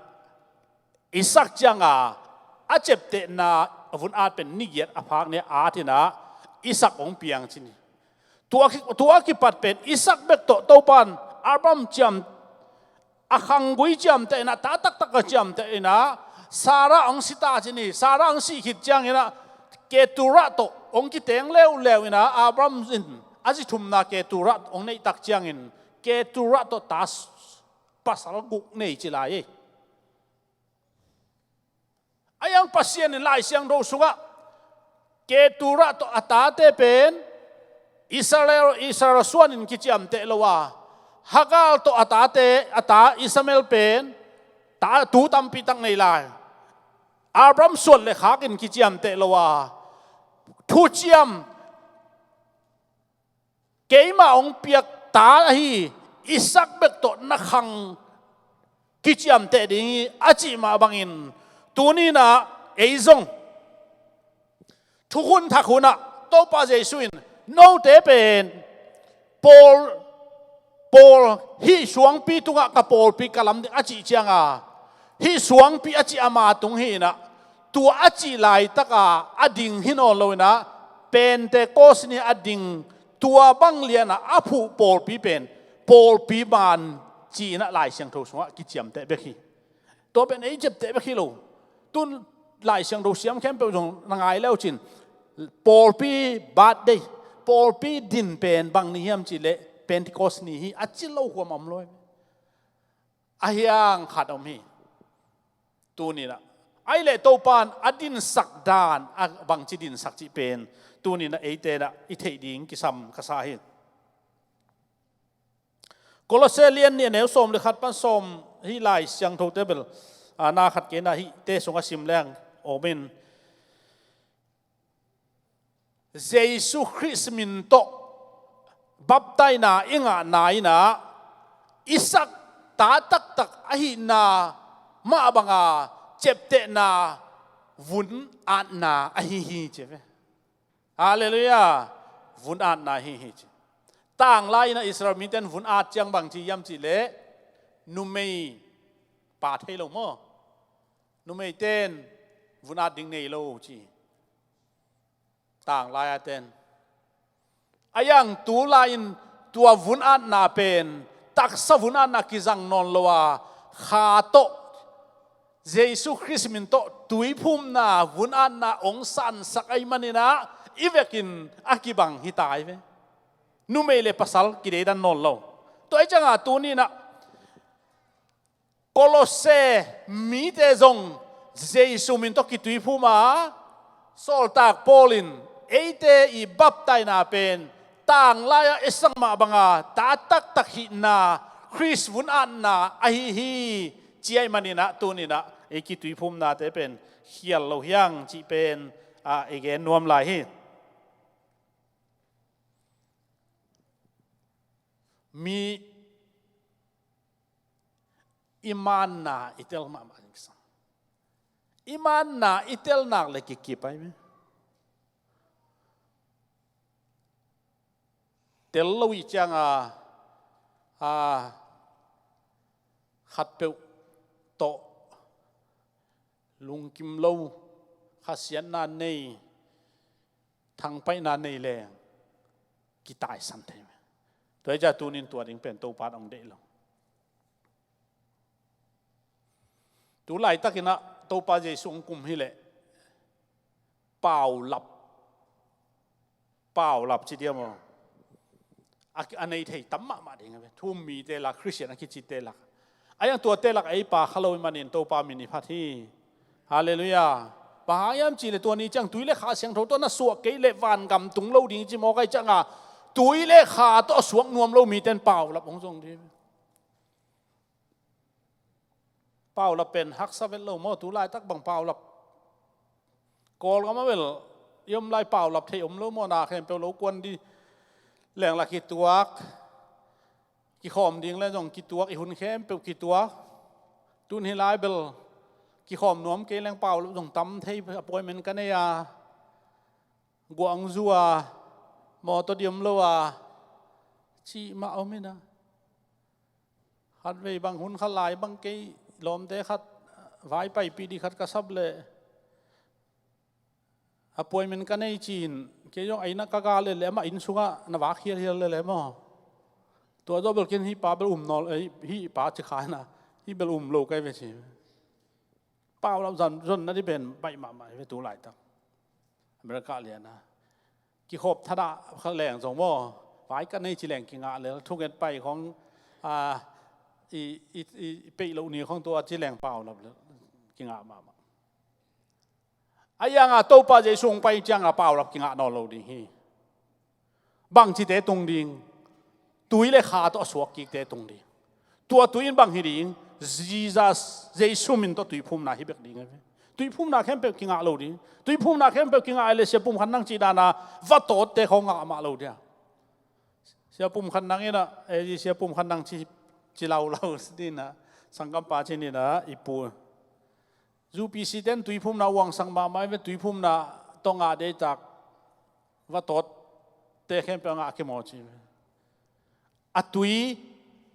Isaac cianga a ciaptehna a vun at pen ni giat a phak ni a at in ah, Isaac hong piang ci ni. Tua ki-, tua kipat pen Isaac bek tawh Topan Abraham ciam, a khanggui ciamteh in ah, ta taktak a ciamteh in ah, Sarah hong si ta ci ni. Sarah hong sih khit ciangin ah, Keturah tawh hong kiteng leuleu in ah, Abraham in a zi thumna Keturah hong neih tak ciangin, Keturah tawh ta s-, Pasal guk nei ci lai ei. A yang Pasian in Lai Siangtho sungah Ketura tawh a tate pen Israel, Israel suanin kiciamteh lo a, Hagar tawh a tate, a ta Ishmael pen ta, tu tampi tak nei lai. Abraham suan le khakin kiciamteh lo a, thuciam keima hong piak ta ahi Isak bek tawh na khang kiciamteh ding hi a cih mah bangin, tuninah ei zong thukhun thak hunah Topa Jesuh in note pen pawl, pawl hih suangpi tungah ka pawlpi ka lam ding a cih cianga, hih suangpi a cih ama tung hinah tua a cih laitaka a ding hi nawn loinah Pentecost ni a ding, tua bang lianah a phuh pawlpi pen pawlpi ban ci-inah Lai Siangtho sungah kiciamteh bek hi. Tua pen ei ciamteh bek hi lo. Tun Lai Siangtho siam khempeuh zong na ngai leucin pawlpi birthday, pawlpi din pen bang ni hiam cihleh Pentecost ni hi a ci lo huam om lo. A hiang khat om hi. Tuninah ai leh Topan a dinsak dan a bangci dinsak cih pen tuninah eitenah i theih ding kisam ka sa hi. Kolose lian nih a neu sawm le khat pan sawm, hih Lai Siangthote bel, a, na khat kei na hihte sungah sim leng om in, Jesu Khrist min tawh baptaina i ngahna inah Isak ta taktak ahihna mah banga ciaptehna vun atna ahi hi ci ve. Halleluiah. Vun atna hi hi ci. Tanglai inah Israel mite in vun at ciang bang ci hiam cihleh numei pa thei lo maw? Numeite in vun at ding nei lo ci. Tanglai a ten a yang tulai-in tua vun atna pen taksa vun atna kizang nawn lo a, kha tawh Jesu Khrist min tawh tuiphumna vun atna hong sansak ahih maninah i vekin a kibang hi ta hi ve. Numei le pasal kideidan nawn lo. Tua ahih cianga tuninah Kolose mite zong Jesu min tawh kituiphum a, sawltak Paul in eite i baptaina pen tanglai-ah i sang mah banga ta taktak hihna Khrist vun atna ahi hi ci ahih maninah tuninah ei kituiphumnate pen khial lo hiang cih pen, ah, i gen nuam lai hi. Mi i manna i tel mahmah ding kisam. I manna i tel nak le kikip ai ve. Tel lo i cianga, a, khatpeuh tawh lungkim lo, khasiatna nei, thangpaihna nei leng kitaisan thei ve. Tua hi ciah tunin tua ding pen Topa in hong deih lo. Tu laitakinah Topa Jesuh hong kum hileh paulap, paulap ci diam aw? A, a nei thei tam mahmah ding a ve. Thu-um mite lak, Khristian a kicite lak, a yang tuate lak ei pa kha lo i manin Topa min i phat hi. Halleluiah. Bang hang hiam cihleh tua ni ciang tui le kha siangtho tawh na suak kei leh vangam tung lo ding ci mawk ahih cianga tui le kha tawh a suak nuam lo mite in paulap hong zong ding. Paulap pen haksa vet lo maw? Tu laitak bang paulap? Kawlgam ah bel i om lai paulap thei om lo maw? Na khempeuh lo kuan dih leng la kituak, kikhawm ding le zong kituak, i hun khempeuh kituak. Tun hi lai bel kikhawm nuam kei leng paulap zong tam thei, appointment ka nei a, guah hong zu a, mawtaw dih om lo a, cih mah om hi na. Khatvei bang hun khat lai bang kei lawmte khat vai paipih dih khat ka sap leh appointment ka nei ci-in kei zong a inn ah ka gal leh amah inn sungah na vak hialhial leh leh maw? Tua zawh bel ken hih pa bel um nawn, eh, hih pa ci kha hi na, hih bel um lo kai ve ci. Paulap zon, zonna dih pen baih mahmah hi ve tu laitak. America lian a kikhop thadah kha leng zong maw, vai ka nei ci leng kingah lel, thunget pai khong, a, i, i, i peih loh ni khong tua ci leng paulap kingah mahmah. A ianga Topa Jesu hong pai cianga paulap kingah nawn lo ding hi. Bangcite tung ding? Tui le kha tawh a suak kikte tung ding. Tua tui in bang hi ding? Jesus, Jesu min tawh tuiphumna hi bek ding a ve. Tuiphumna khempeuh kingah lo ding. Tuiphumna khempeuh kingah le sia pum khan nang ci dana va tawtte khong ngah mah lo dia. Sia pum khan nang ina, eh, sia pum khan nang ci, ci laulau dina, sanggampa ci nina, i pu. Zu P C ten tuiphumna uangsak mahmah i ve, tuiphumna tawh ngah deitak va tawtte khempeuh a ngah kimaw ci ve. A tui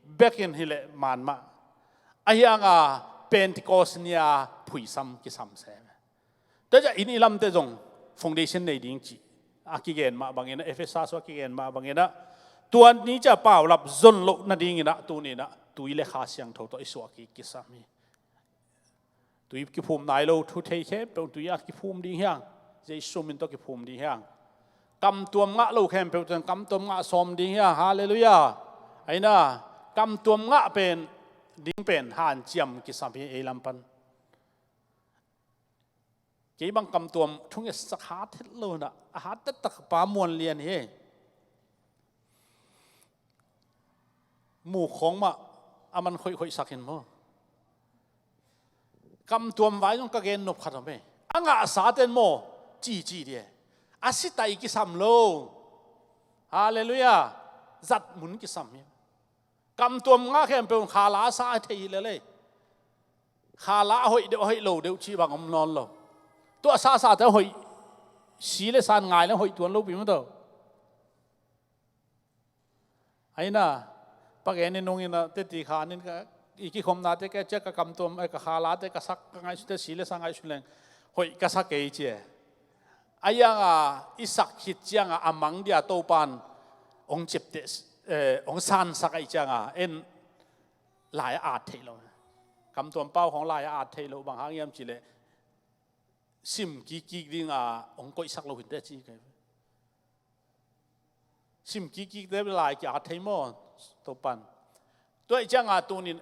bekin hileh man mah. A hianga Pentecost nia phuisam kisam se ve. Tua ciah in i lamte zong foundation nei ding ci a kigen mah bangin ah, Efesa sua a kigen mah bangin ah, tua ni ciah paulap zon loh nadingin ah, tuni in ah tui le Kha Siangtho tawh i suah kik kisam hi. Tui kiphum nai lo thu thei khempeuh tui a kiphum ding hiang, Jesu min tawh kiphum ding hiang. Kamtuam ngah lo khempeuh teng kamtuam ngah sawm ding hiang. Halleluiah. Aina, kamtuam ngah pen ding pen hanciam kisam hi ei lam pan. Kei bang kamtuam thungetsak hat het lo na, a hat taktak pa muan lian hi. Mu khong mah a man khoihkhoihsak in maw. Kamtuam vai zong ka gen nop khat om e. A ngahsa ten maw, cici dia. A sitai kisam lo. Halleluiah. Zat mun kisam hi. Kamtuam ngah khempeuh khala sa thei hi lel ei. Khala a hoih deuh, a hoih lo deuh cih bang om nawn lo. Tua sasa te hoih, si le san ngai le hoih tuan lo pi maw tawh. Aina, pa gen in nungin ah, teti khan in ka, i kikhopnate ka ciah ka kamtuam, eh, ka khalate ka sak ka ngaihsut te si le sa ngaihsut leng hoih ka sa kei ci e. A ianga i sak khit cianga a mang dia Topan hong ciapteh, eh, hong sansak ahi cianga en lai a at theih lo. Kamtuam pau khong lai a at theih lo bang hang hiam cileh sim kikkik dinga hong koihsak lo hinte ci kai. Sim kikkikte lai ki at thei maw Topan. Tua ahi cianga tunin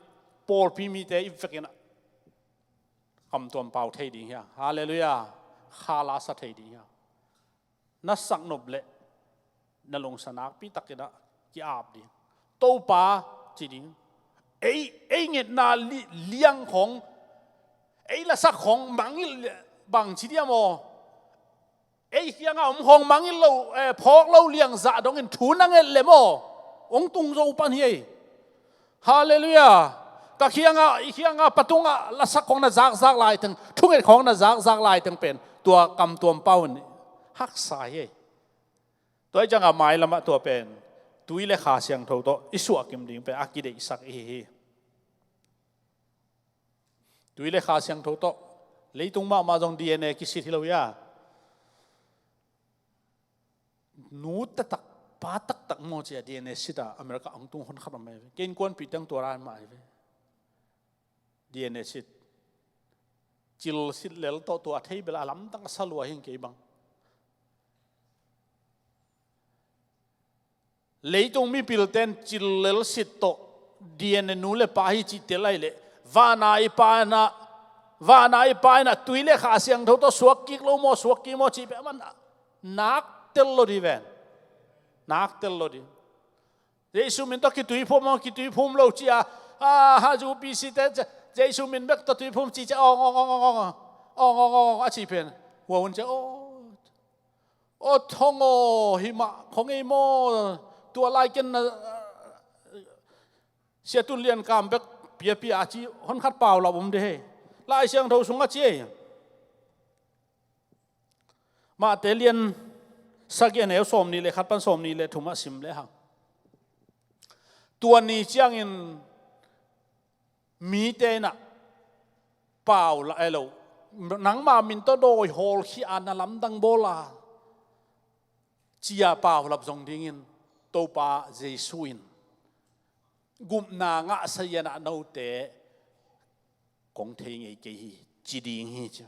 pawlpi mite i vekin kamtuam pau thei ding hiang. Halleluiah. Khala sa thei ding hiang. Na sak nop le na lungsa nakpi takin ah ki-ap ding. Topa ci ding. Ei, ei ngetna li-, liang khong, ei lasak khong mangil le bang ci dia maw. Ei kianga om khong mangil lo, eh, phawk lo liang zah dongin thu na nget le maw. Hong tung zo pan hi ei. Halleluiah. Ka kianga, i kianga patunga lasak khong na zakzak laiteng, thunget khong na zakzak laiteng pen tua kamtuam pau in haksa hi ei. Tua ahi cianga mailamah tua pen tui le Kha Siangtho tawh i suahkim ding pen a kideihsak i hi hi. Tui le Kha Siangtho tawh leitung mahmah zong D N A kisit hi lo ia. Nu taktak, pa taktak maw cia D N A sita America ang tung hon khat om mai ve. Kei innkuanpih teng tua ran mah hi ve. D N A sit. Cil sit lel tawh tua thei bel a lamdang a sa lua hi kei bang. Leitung mipilten cil lel sit tawh D N A nu le pa hi cih tel ai leh vana i pa ina, vana i pa ina tui le Kha Siangtho tawh suak kik lo maw, suak kik maw cih peuh man nak tel lo di ven. Nak tel lo di. Jesu min tawh kituiphum maw, kituiphum lo cia, a, ha zu P C te, Jesu min bek tawh tuiphum ci cia, ong, ong, ong, a ci pen. Hua hun cia, ong. Aw thong aw, himah khong ei maw, tua lai ken na, Sia Tun Lian Kam bek piapia a ci hon khat pau lau om de he. Lai Siangtho sung a ci ei. Mate lian sagih a neu sawm nih le khat pan sawm nih le thum a sim le hang. Tua ni ciangin mite inah pau la e lo. Nangma min tawh dawi hawlkhia na lamdang bawl a cia paulap zong dingin Topa Jesu in gupna ngahsa ianah note kong thei ngei kei hi ci ding hi ci.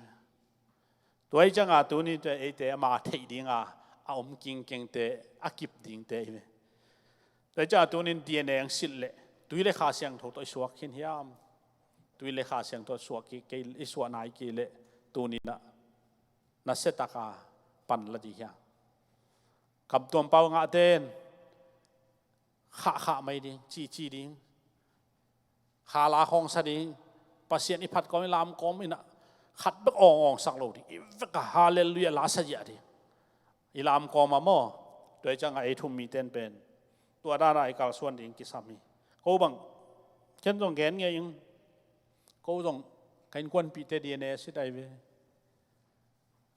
Tua hi cianga tuni te eite ama theih dinga a om kingkengte a kip dingte hi ve. Tua hi cianga tunin D N A ang silh leh Tui le Kha Siangtho tawh i suak khin hiam? Tui le Kha Siangtho suak kik kei, i suah nai kei leh tuni-in ah na siataka pan la ding hiam? Kamtuam pau ngahte in khahkhah mai ding, cici ding, khala khawng sa ding, Pasian i phat kawm i lam kawm in ah khat bek awngawng sak lo ding, i vek a halleluiah la sa ziah ding. I lam kawm ah maw, tua hi ciangah ei thum mite in pen tua dan a i kalsuan ding kisam hi. Ko bang, ken zong gen ngei ing. Ko zong ka innkuanpihte D N A sit ahi ve.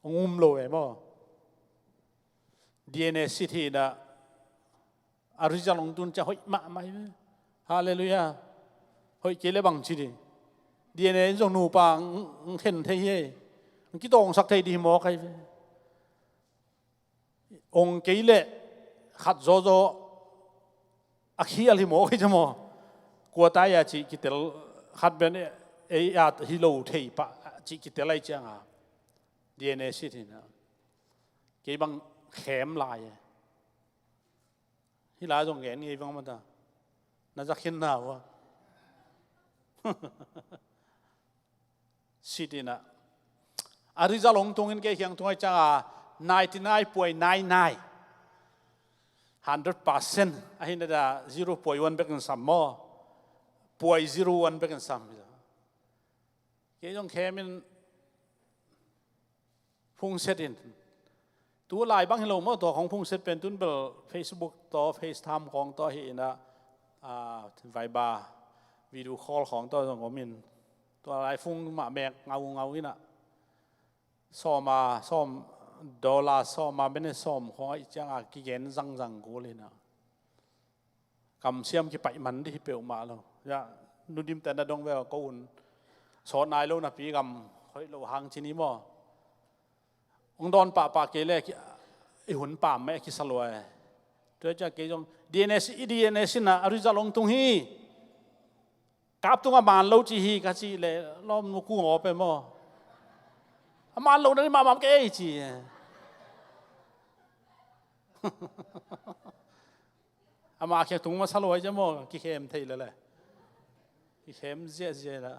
Hong um lo e maw. D N A sit hi in ah a result hong tun ciang hoih mahmah hi ve. Halleluiah. Hoih kei le bang ci ding. D N A in zong nupa hong khen thei hi. Hong kitawngsak thei ding hi mawk ahi ve. Hong kei leh khat zawzaw a khial hi mawk hi ci maw. Kua tai a cih kitel, khat pen ei a hi lo thei pah cih kitel ahi cianga D N A sit hi in ah kei bang khem lai e. Hih lai zong gen ngei vang mata. Na za khin na uh a. Sit in ah a result hong tung in kei kiang tung ahi cianga ninety nine point nine nine, hundred percent ahi na da, zero point one bek in sam maw. Point zero one bek in sam. Kei zong khem in phungset in. Tu lai bang hi lo maw, tua khawng phungset pen tun bel Facebook tawh, FaceTime khawng tawh hi in ah, ah, Viber, video call khawng tawh zong om in. Tua lai phung mah mek ngaungau in ah. Sawm a, sawm, dollar sawm a, minute sawm khawng ahi cianga kigen zangzang kul in ah. Kamsiam kipaih man dih hi peuhmah lo. Ya, Nu Dim te na dong ve ko hun sawt nai lo napi gam hoih lo hang ci ni maw. Hong dawn pahpah kei le ki-, i hun pam mah kisa lua e. Tua ciang kei zong D N A sit, i D N A sit in ah a result hong tung hi. Kap tung a man lo ci hi ka cih leh lawm nu kung aw pe maw. A man lo na ni mahmah kei ci e. Ama kiang tung masa lo ahi ciang maw, kikhem thei lele. Kikhem ziahziah la.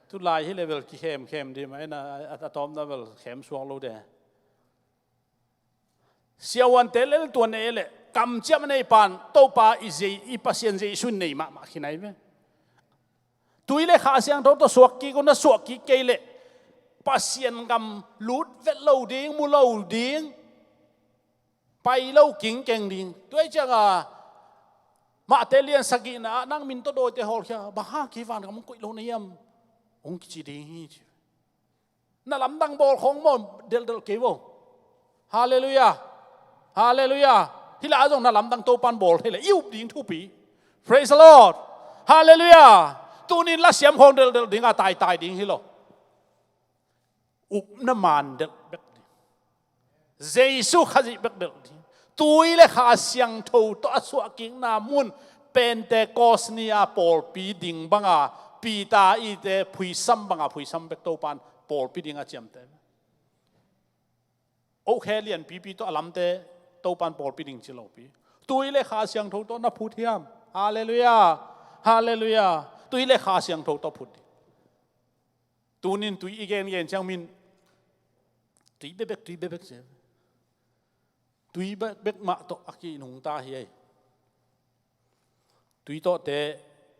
Tu lai hi le bel kikhem khem dih mah ina, a, a tawpna bel khem suak lo de. Siavuante lel tuan e le, kamciam a nei pan, Topa i zei, i Pasian Jesu nei mahmah khin ahi ve. Tui le Kha Siangtho tawh suak kik un, a suak kik kei le Pasian gam lut vet lo ding, mu lo ding, pai lo kingkeng ding. Tua hi cianga Matthai lian sagihna ah nang min tawh dawite hawlkhia, bang hang kei vangam hong koih lo na hiam? Hong kici ding hi ci. Na lamdang bawl khawng maw, delhdelh kei vo. Halleluiah. Halleluiah. Hih lai zong na lamdang Topan bawl thei le i up ding thupi. Praise the Lord. Halleluiah. Tunin lasiam khawng delhdelh ding a taitai ding hi lo. Upna man delh bek ding. Jesu Khazih bek delh ding. Tui le Kha Siangtho tawh a suahkikna mun Pentecost ni-a pawlpi ding banga Peter ite phuisam banga phuisam bek Topan pawlpi ding a ciamteh. Ohkhe lianpipi tawh a lamte Topan pawlpi ding ci lopi. Tui le Kha Siangtho tawh na phut hiam? Halleluiah. Halleluiah. Tui le Kha Siangtho tawh phut ding. Tunin tui i gengen ciang min tui bekbek, tui bekbek ci. Tui bekbek mah tawh a kinungta hi ei. Tui tawhte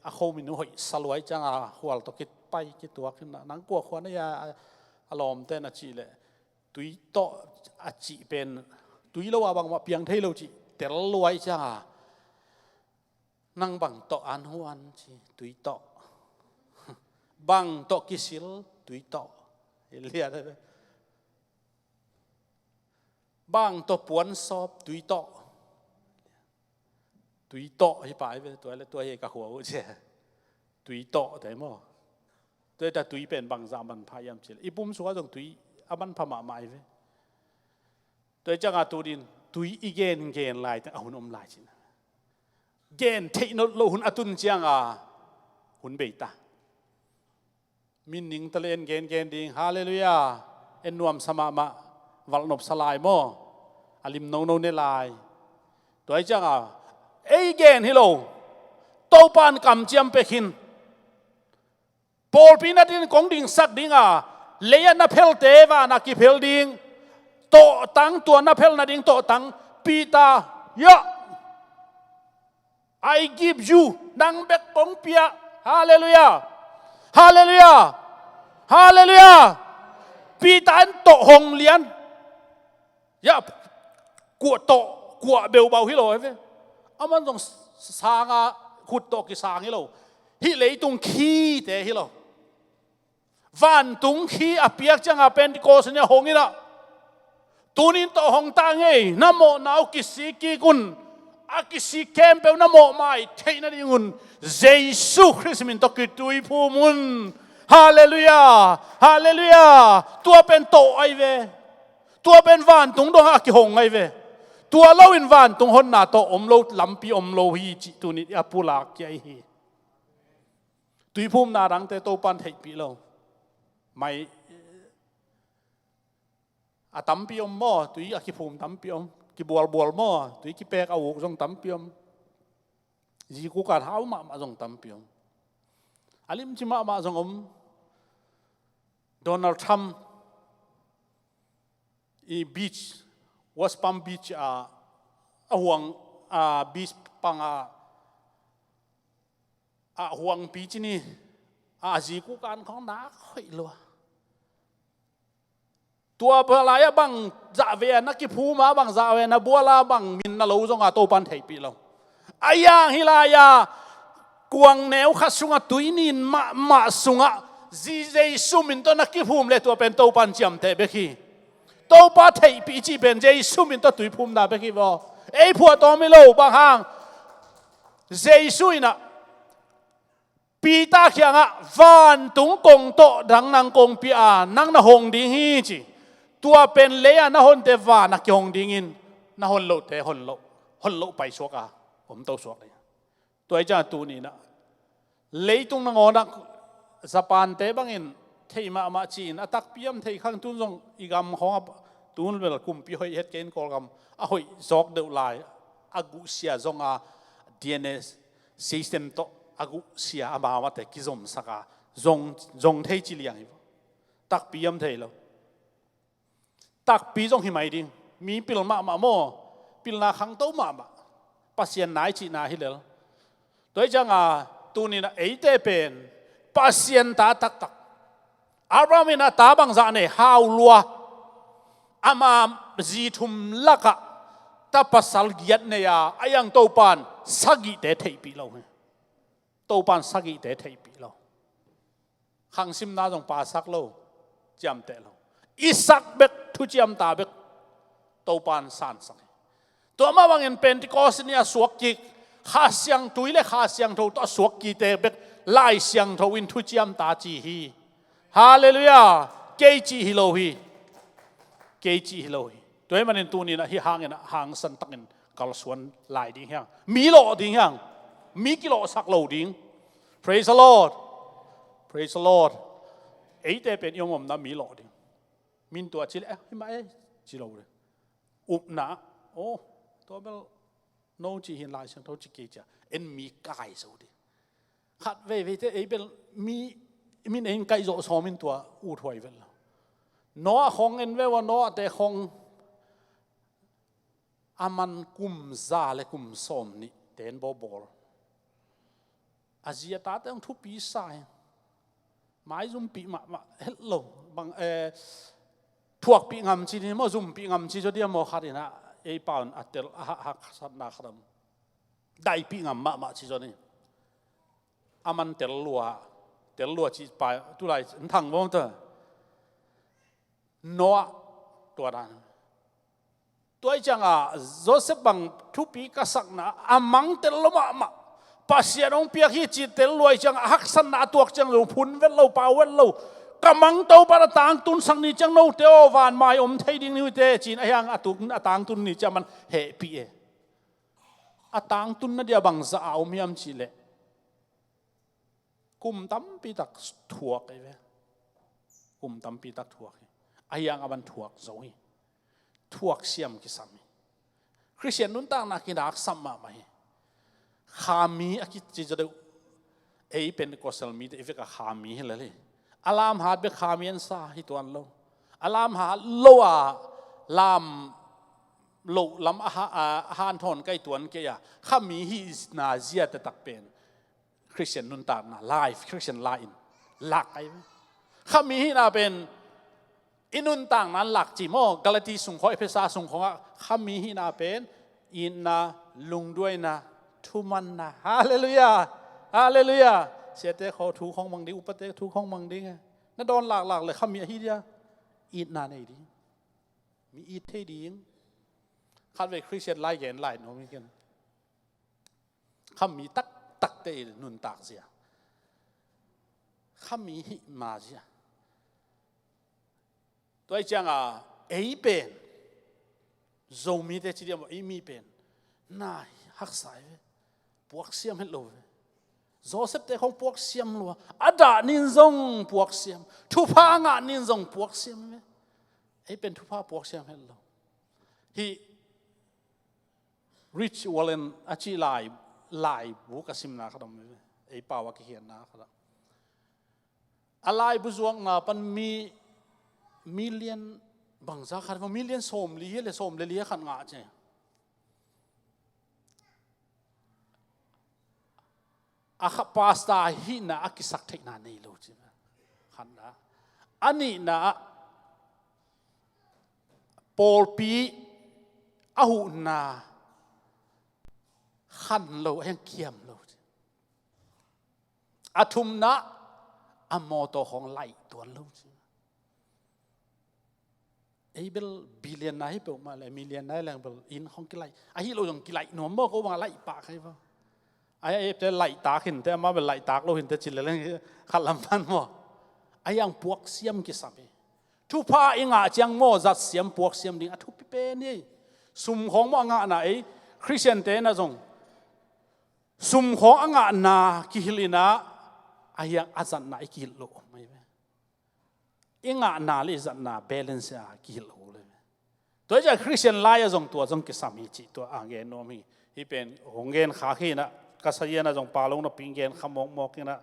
a khomin uh hoih sa luai cianga khual tawh kipai kituak hi na, nang kua khua na hia, a lawmte na cih leh tui tawh a cih pen tui lo a bangmah piang thei lo cih tel luai cianga nang bang tawh an huan ci, tui tawh. Bang tawh kisil, tui tawh. Bang tawh puansawp, tui tawh. Tui tawh hi pai ve, tua le tua hi ka khua uh ci. Tui tawh te maw. Tua ta tui pen bangzah manpha hiam ci le i pum sua zong tui a manpha mahmah hi ve. Tua hi cianga tunin tui i gengen lai teng a hun om lai cina. Gen theih nawn lo hun a tun cianga hun bei ta. Min ning ta le en gengen ding. Halleluiah. En nuamsa mahmah. Valhnop sa lai maw. A lim nono ne lai. Tua hi cianga ei gen hi lo. Topa in kamciam pia khin. Pawlpi nading kong dingsak ding a, lei ah na phelte van ah kiphel ding. Tawhtang tua na phel nading tawhtang. Peter, ya, I give you, nang bek kong pia. Halleluiah. Halleluiah. Halleluiah. Peter in tawh hong lian. Ya, kuah tawh, kuah beubau hi lo hi ve. Aman zong sanga khut tawh kisang hi lo. Hih leitung khite hi lo. Vantung khi a piak cianga Pentecost ni a hong inah, tunin tawh hong ta ngei, na mawhna uh kisik kik un. A kisik khempeuh na mawh mai theih nadingun Jesu Khrist min tawh kituiphum un. Halleluiah. Halleluiah. Tua pen tawh ahi ve. Tua pen vantung dongah a kihong ahi ve. Tua loin vantung honna tawh om lo, lampi om lo hi cih tunin a pulak kia hi. Tuiphumna dangte Topan theihpih lo. Mai a tampi om maw, tui a kiphum tampi om, kibualbual maw, tui kipek a uk zong tampi om. Zikukan hau mahmah zong tampi om. A limci mahmah zong om. Donald Trump i beach, West Palm Beach a, a huang, a beach panga, a huangpi cini a zikukan khong nak hoih lua. Tua lai a bang zahve a na kiphum a, bang zahve a na bual a, bang min na lo zonga Topan theihpih lo. A yang hi lai a kuang neu khat sungah tuinin mahmah sungah Jesu min tawh na kiphum le tua pen Topan ciamteh bek hi. Topa theihpih cih pen Jesu min tawh tuiphumna bek hi vaw. Ei phuahtawm hi lo, bang hang? Jesu inah Peter kiangah vantung kong tawh dang nang kong pia a, nang na hong ding hi ci. Tua pen lei a na honte van a kihong dingin na hon lohte hon loh, hon loh paisuak a, om tosuak ding. Tua hi ciangah tuninah leitung nangawnah Japan-te bangin thei mahmah ci-in a takpi am thei khang tun zong i gam khawngah tun bel kumpi hoih het kei in Kawlgam a hoih zawk deuh lai a guhsia zonga D N A system tawh a guhsia a mahmahte kizomsaka zong, zong thei ci liang hi. Takpi am thei lo. Takpi zong hi mai ding. Mi pil mahmah maw? Pilna khangto mahmah. Pasian nai cihna hi lel. Tua hi cianga tuninah eite pen Pasian ta taktak. Abraham in a ta bangzah nei? Hau lua. Ama zi thum lakah ta pasal giat nei a, a yang Topan sagihte theihpih lo hi. Topan sagihte theihpih lo. Khangsimna zong pasak lo, ciamteh lo. Isak bek, thuciamta bek Topan sansak hi. Tua mah bangin Pentecost ni a suak kik Kha Siangtui le Kha Siangtho tawh a suak kite bek Lai Siangtho in thuciamta ci hi. Halleluiah. Kei cih hi lo hi. Kei cih hi lo hi. Tua hi manin tuninah hih hangin ah hangsan takin kalsuan lai ding hiang. Mi lawh ding hiang. Mi kilawhsak lo ding. Praise the Lord. Praise the Lord. Eite pen i om omna mi lawh ding. Min tua ci le, eh, hi mah eh, ci lo le. Upna, oh, tua bel no ci hin Lai Siangtho ci kei cia. En mi kai zo ding. Khat veiveite ei bel mi, min ei kaih zawh sawmin tua ut huai vel lo. Noah khong en veu a, Noah te khong a man kum za le kum sawm nih ten bawbawl. A zi a tate hong thupi sa hi. Mai zumpih mahmah het lo. Bang, eh, thuakpih ngam ci ni maw, zumpih ngam ci zaw dia maw, khat inah ei paun a tel a ha-, haksatna khat om. Daipih ngam mahmah ci zaw ni. A man tel lua, tel lua ci pa, tulai thang bawm ta. Noah tua dan. Tua hi cianga Joseph bang thupi ka sakna a mang tel lo mahmah. Pasian hong piak hi ci tel lua hi cianga a haksatna a tuak ciang lo phun vet lo, pau vet lo. Ka mang Topa a tangtun sak ni ciang note aw vanmai om thei ding ni uh te ci-in a hiang a tuk a tangtun ni ciang man hehpih e. A tangtunna dia bangzah a om hiam cihleh kum tampi tak thuak hi ve. Kum tampi tak thuak hi. A hiang a man thuak zo hi. Thuak siam kisam hi. Khristian nuntakna kinaksam mahmah hi. Khami a kici zaw deuh. Ei Pentecostal mite i vek a khami hi lel hi. A lamhat bek khami an sa hi tuan lo. A lamhat lo a lam loh lam a ha-, a, a hanthawn kai tuan kei a, khami hihna zia taktak pen Christian nuntakna life, Christian life in lak ai ve. Khami hihna pen i nuntakna in lak ci maw? Galati sung khawng, Efesa sung khawngah khami hihna pen itna, lungduaina, thumanna. Halleluiah. Halleluiah. Siate khawng thu khawng mang ding, upate thu khawng mang ding. Na dawn laklak le khami ahi dia. Itna nei ding. Mi it thei ding. Khatvei Christian lai gen lai nuam hi ken. Khami taktakte i nuntak zia, khami hihma zia. Tua i cianga ei pen Zomite ci diam, ei mi pen na haksa ai ve. Puaksiam het lo ve. Joseph te khawng puaksiam lua. A dah nin zong puaksiam. Thupha a ngah nin zong puaksiam ve. Ei pen thupha puaksiam het lo. Hi Rich Wallen a cih lai, laibu ka simna khat om ve. Ei pau a kikhiatna khat a, a laibu zuakna pan mi million bangza khat, million sawmli hi le sawmli li khat ngah ci. A kha pastor hihna a kisak theihna nei lo ci. Khatna. A nihna ah pawlpi a huhna khan lo, a hiang kiam lo ci. A thumna a mawtaw khawng laih tuan lo ci. Ei bel billion na hi peuhmah le million na hi leng bel inn khawng kilaih. Ahi lo zong kilaih nuam maw, ko bang a laih pah khai va. Ai, ei te laih tak hinte, ama bel laih tak lo hinte ci le leng khat lam pan maw. Ai ang puaksiam kisam hi. Thupha i ngah ciang maw, zatsiam puaksiam ding a thupi pen hi. Sum khawng maw a ngahna ei Christian te na zong sum khawng a ngahna kihilh inah a hiang a zatna i kihilh lo om mai ve. I ngahna le i zatna balance a kihilh lo le. Tua i ciah Christian lai a zong tua zong kisam hi cih tua a gen nuam hi. Hi pen hong gen khak hi inah ka sazian a zong pa lo napi gen kha mawkmawk inah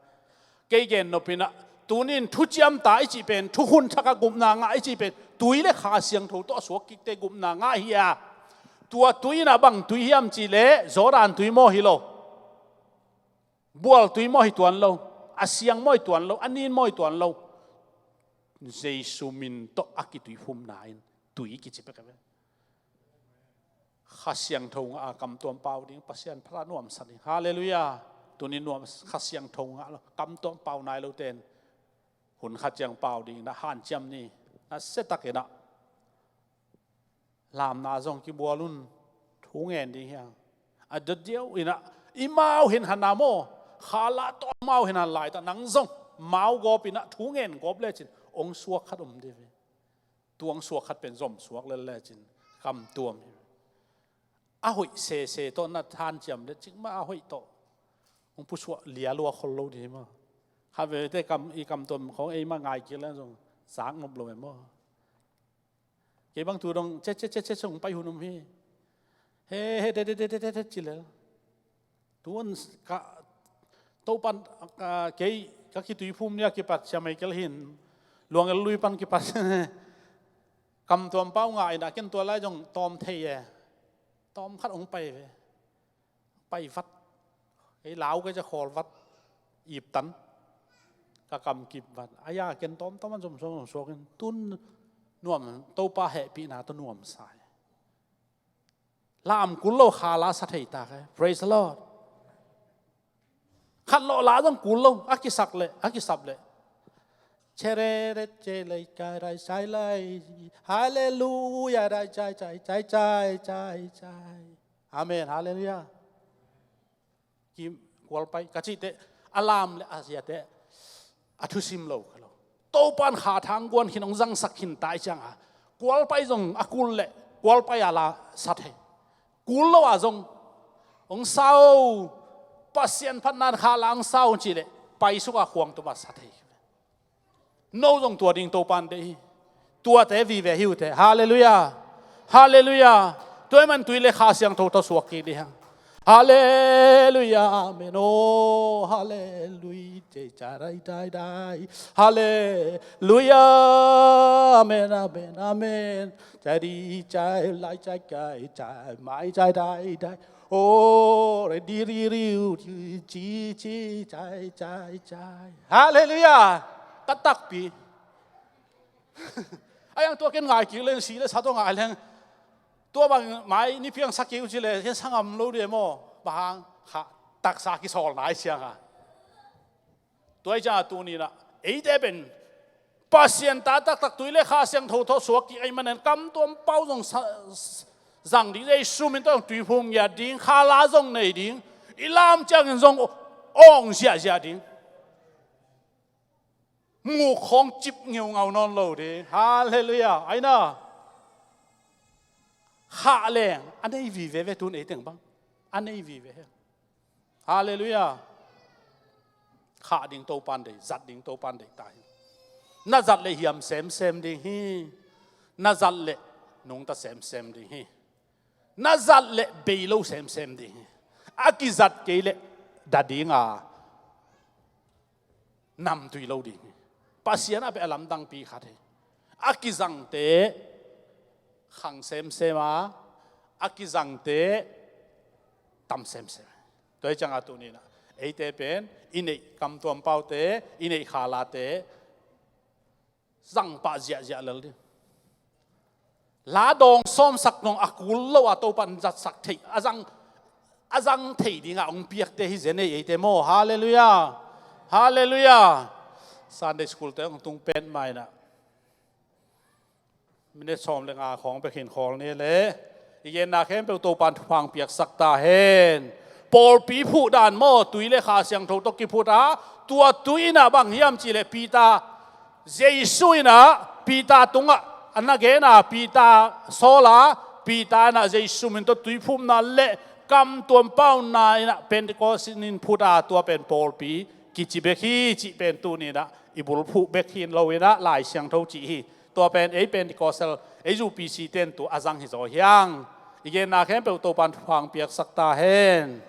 kei gen nop inah tunin thuciam ta i cih pen, thukhun thak a gupna ngah i cih pen tui le Kha Siangtho tawh a suak kikte gupna ngah hi a. Tua tui inah bang tui hiam cih le Jordan tui maw hi lo. Bual tui maw hi tuan lo, a siang maw hi tuan lo, a nin maw hi tuan lo. Jesu min tawh a kituiphumna in tui kici pek a ve. Kha Siangtho ngah a kamtuam pau ding, Pasian phat a nuamsa ding. Halleluiah. Tuni nuam Kha Siangtho ngah lo, kamtuam pau nai lo ten hun khat ciang pau ding na hanciam ni. Na setak inah lamna zong kibual un, thu ngen ding hiang. A dot diau inah i mau hin hana maw, khala tawh mau hin han lai ta nang zong mau gawp inah thu ngen gawp lecin ong suak khat om ding ve. Tuang suak khat pen zom suak le lecin kamtuam hi. A hoih sese tawh na thanciam le cikmah a hoih tawh ong pusuah lia lua khol lo ding hi maw. Khatvei te kam, i kamtuam khawng ei mah ngai kik le zong zak nop lo e maw. Kei bang tu dong ce ce ce ce ce hong pai hun om hi. He he de de de de de de ci le. Tuan ka Topan, ah, kei ka kituiphum nia kipat Sia Michael hin Luang El Lui pan kipat kamtuam pau ngah inah ken tua lai zong tawm thei e. Tawm khat hong pai ve. Pai vat. Kei lau kei cia khawl vat. Iptan. Ka kam kip vat. Aya ken tawmtawm an zomsuak zomsuak in tun nuam Topa hehpihna tawh nuamsa hi. Lam kul lo khala sa thei ta khe. Praise the Lord. Khat lawh la zong kul lo. A kisak le, a kisap le. Chere re che lei kai rai sai lai. Hallelujah rai chai chai chai chai chai chai. Amen. Hallelujah. Ki kualpai ka cihte a lam le a ziate a thusim lo kha lo. Topan kha thang guan khin hong zangsak khin tai cianga kualpai zong a kul le kualpai a la sa thei. Kul lo a zong hong sau Pasian phatna kha la hong sau cih le paisuk a khuang tuma sa thei. No zong tua ding Topan deih hi. Tuate vive hi uhte. Halleluiah. Halleluiah. Tua i man tui le Kha Siangtho tawh suak kik dih hang. Halleluia, amen, oh, halleluia, cai cai dai dai dai. Halleluia, amen, amen, amen. Cai di cai, lai cai kai cai, mai cai dai dai. Oh, re di ri riu, ci ci ci, cai cai cai. Halleluia. Ka takpi. Ai ang tua ken ngai kik leng, si le sa tua ngai leng. Tua bang mai ni piang sa kik uh ci le, ken sa ngam lo dih maw. Bang hang kha taksa kisawl nai siang a. Tua hi ciang a tuni-in ah eite pen Pasian ta taktak tui le Kha Siangtho tawh suak kik ahih manin kam tuam pau zong sa-, zang ding, Jesu min tawh zong tuiphum ngiat ding, kha la zong nei ding, i lam ciangin zong awng ziahziah ding. Muk khawng cip ngeungau nawn lo ding. Halleluia. Aina. Khah leng a nei vive ve tun ei teng bang. A nei vive he. Halleluia. Khah ding Topan deih, zat ding Topan deih ta hi. Na zat le hiam semsem ding hi. Na zat le nungta semsem ding hi. Na zat le bei lo semsem ding hi. A kizat kei le da ding a namtui lo ding hi. Pasian a peh a lamdangpi khat hi. A kizangte khang semsem a, a kizangte tam semsem. Tua hi ciang a tuni-in ah eite pen i neih kamtuam paute, i neih khalate zang pah ziahziah lel ding. La dawng sawmsak nong a kul lo a Topan zatsak theih, a zang, a zang theih dingah hong piakte hi zen ei eite maw. Halleluia. Halleluia. Sunday school te hong tung pen mai-in ah minute sawm le nga khawng bek hin khawl ni le. I genna khempeuh Topan thupha hong piaksak ta hen. Pawlpi phuh dan maw, tui le Kha Siangtho tawh kiphut a, tua tui in ah bang hiam cih leh Peter, Jesu in ah Peter tungah a na gen a, Peter sawl a, Peter in ah Jesu min tawh tuiphumna le kamtuam pauna in ah Pentecost in phut a, tua pen pawlpi kici bek hi cih pen tuni-in ah i bulphuh bek hi lo-in ah Lai Siangtho cih hi. Tua pen ei Pentecostal, ei U P C ten tu a zang hi zaw hi hang. I genna khempeuh Topan thupha hong piaksak ta hen.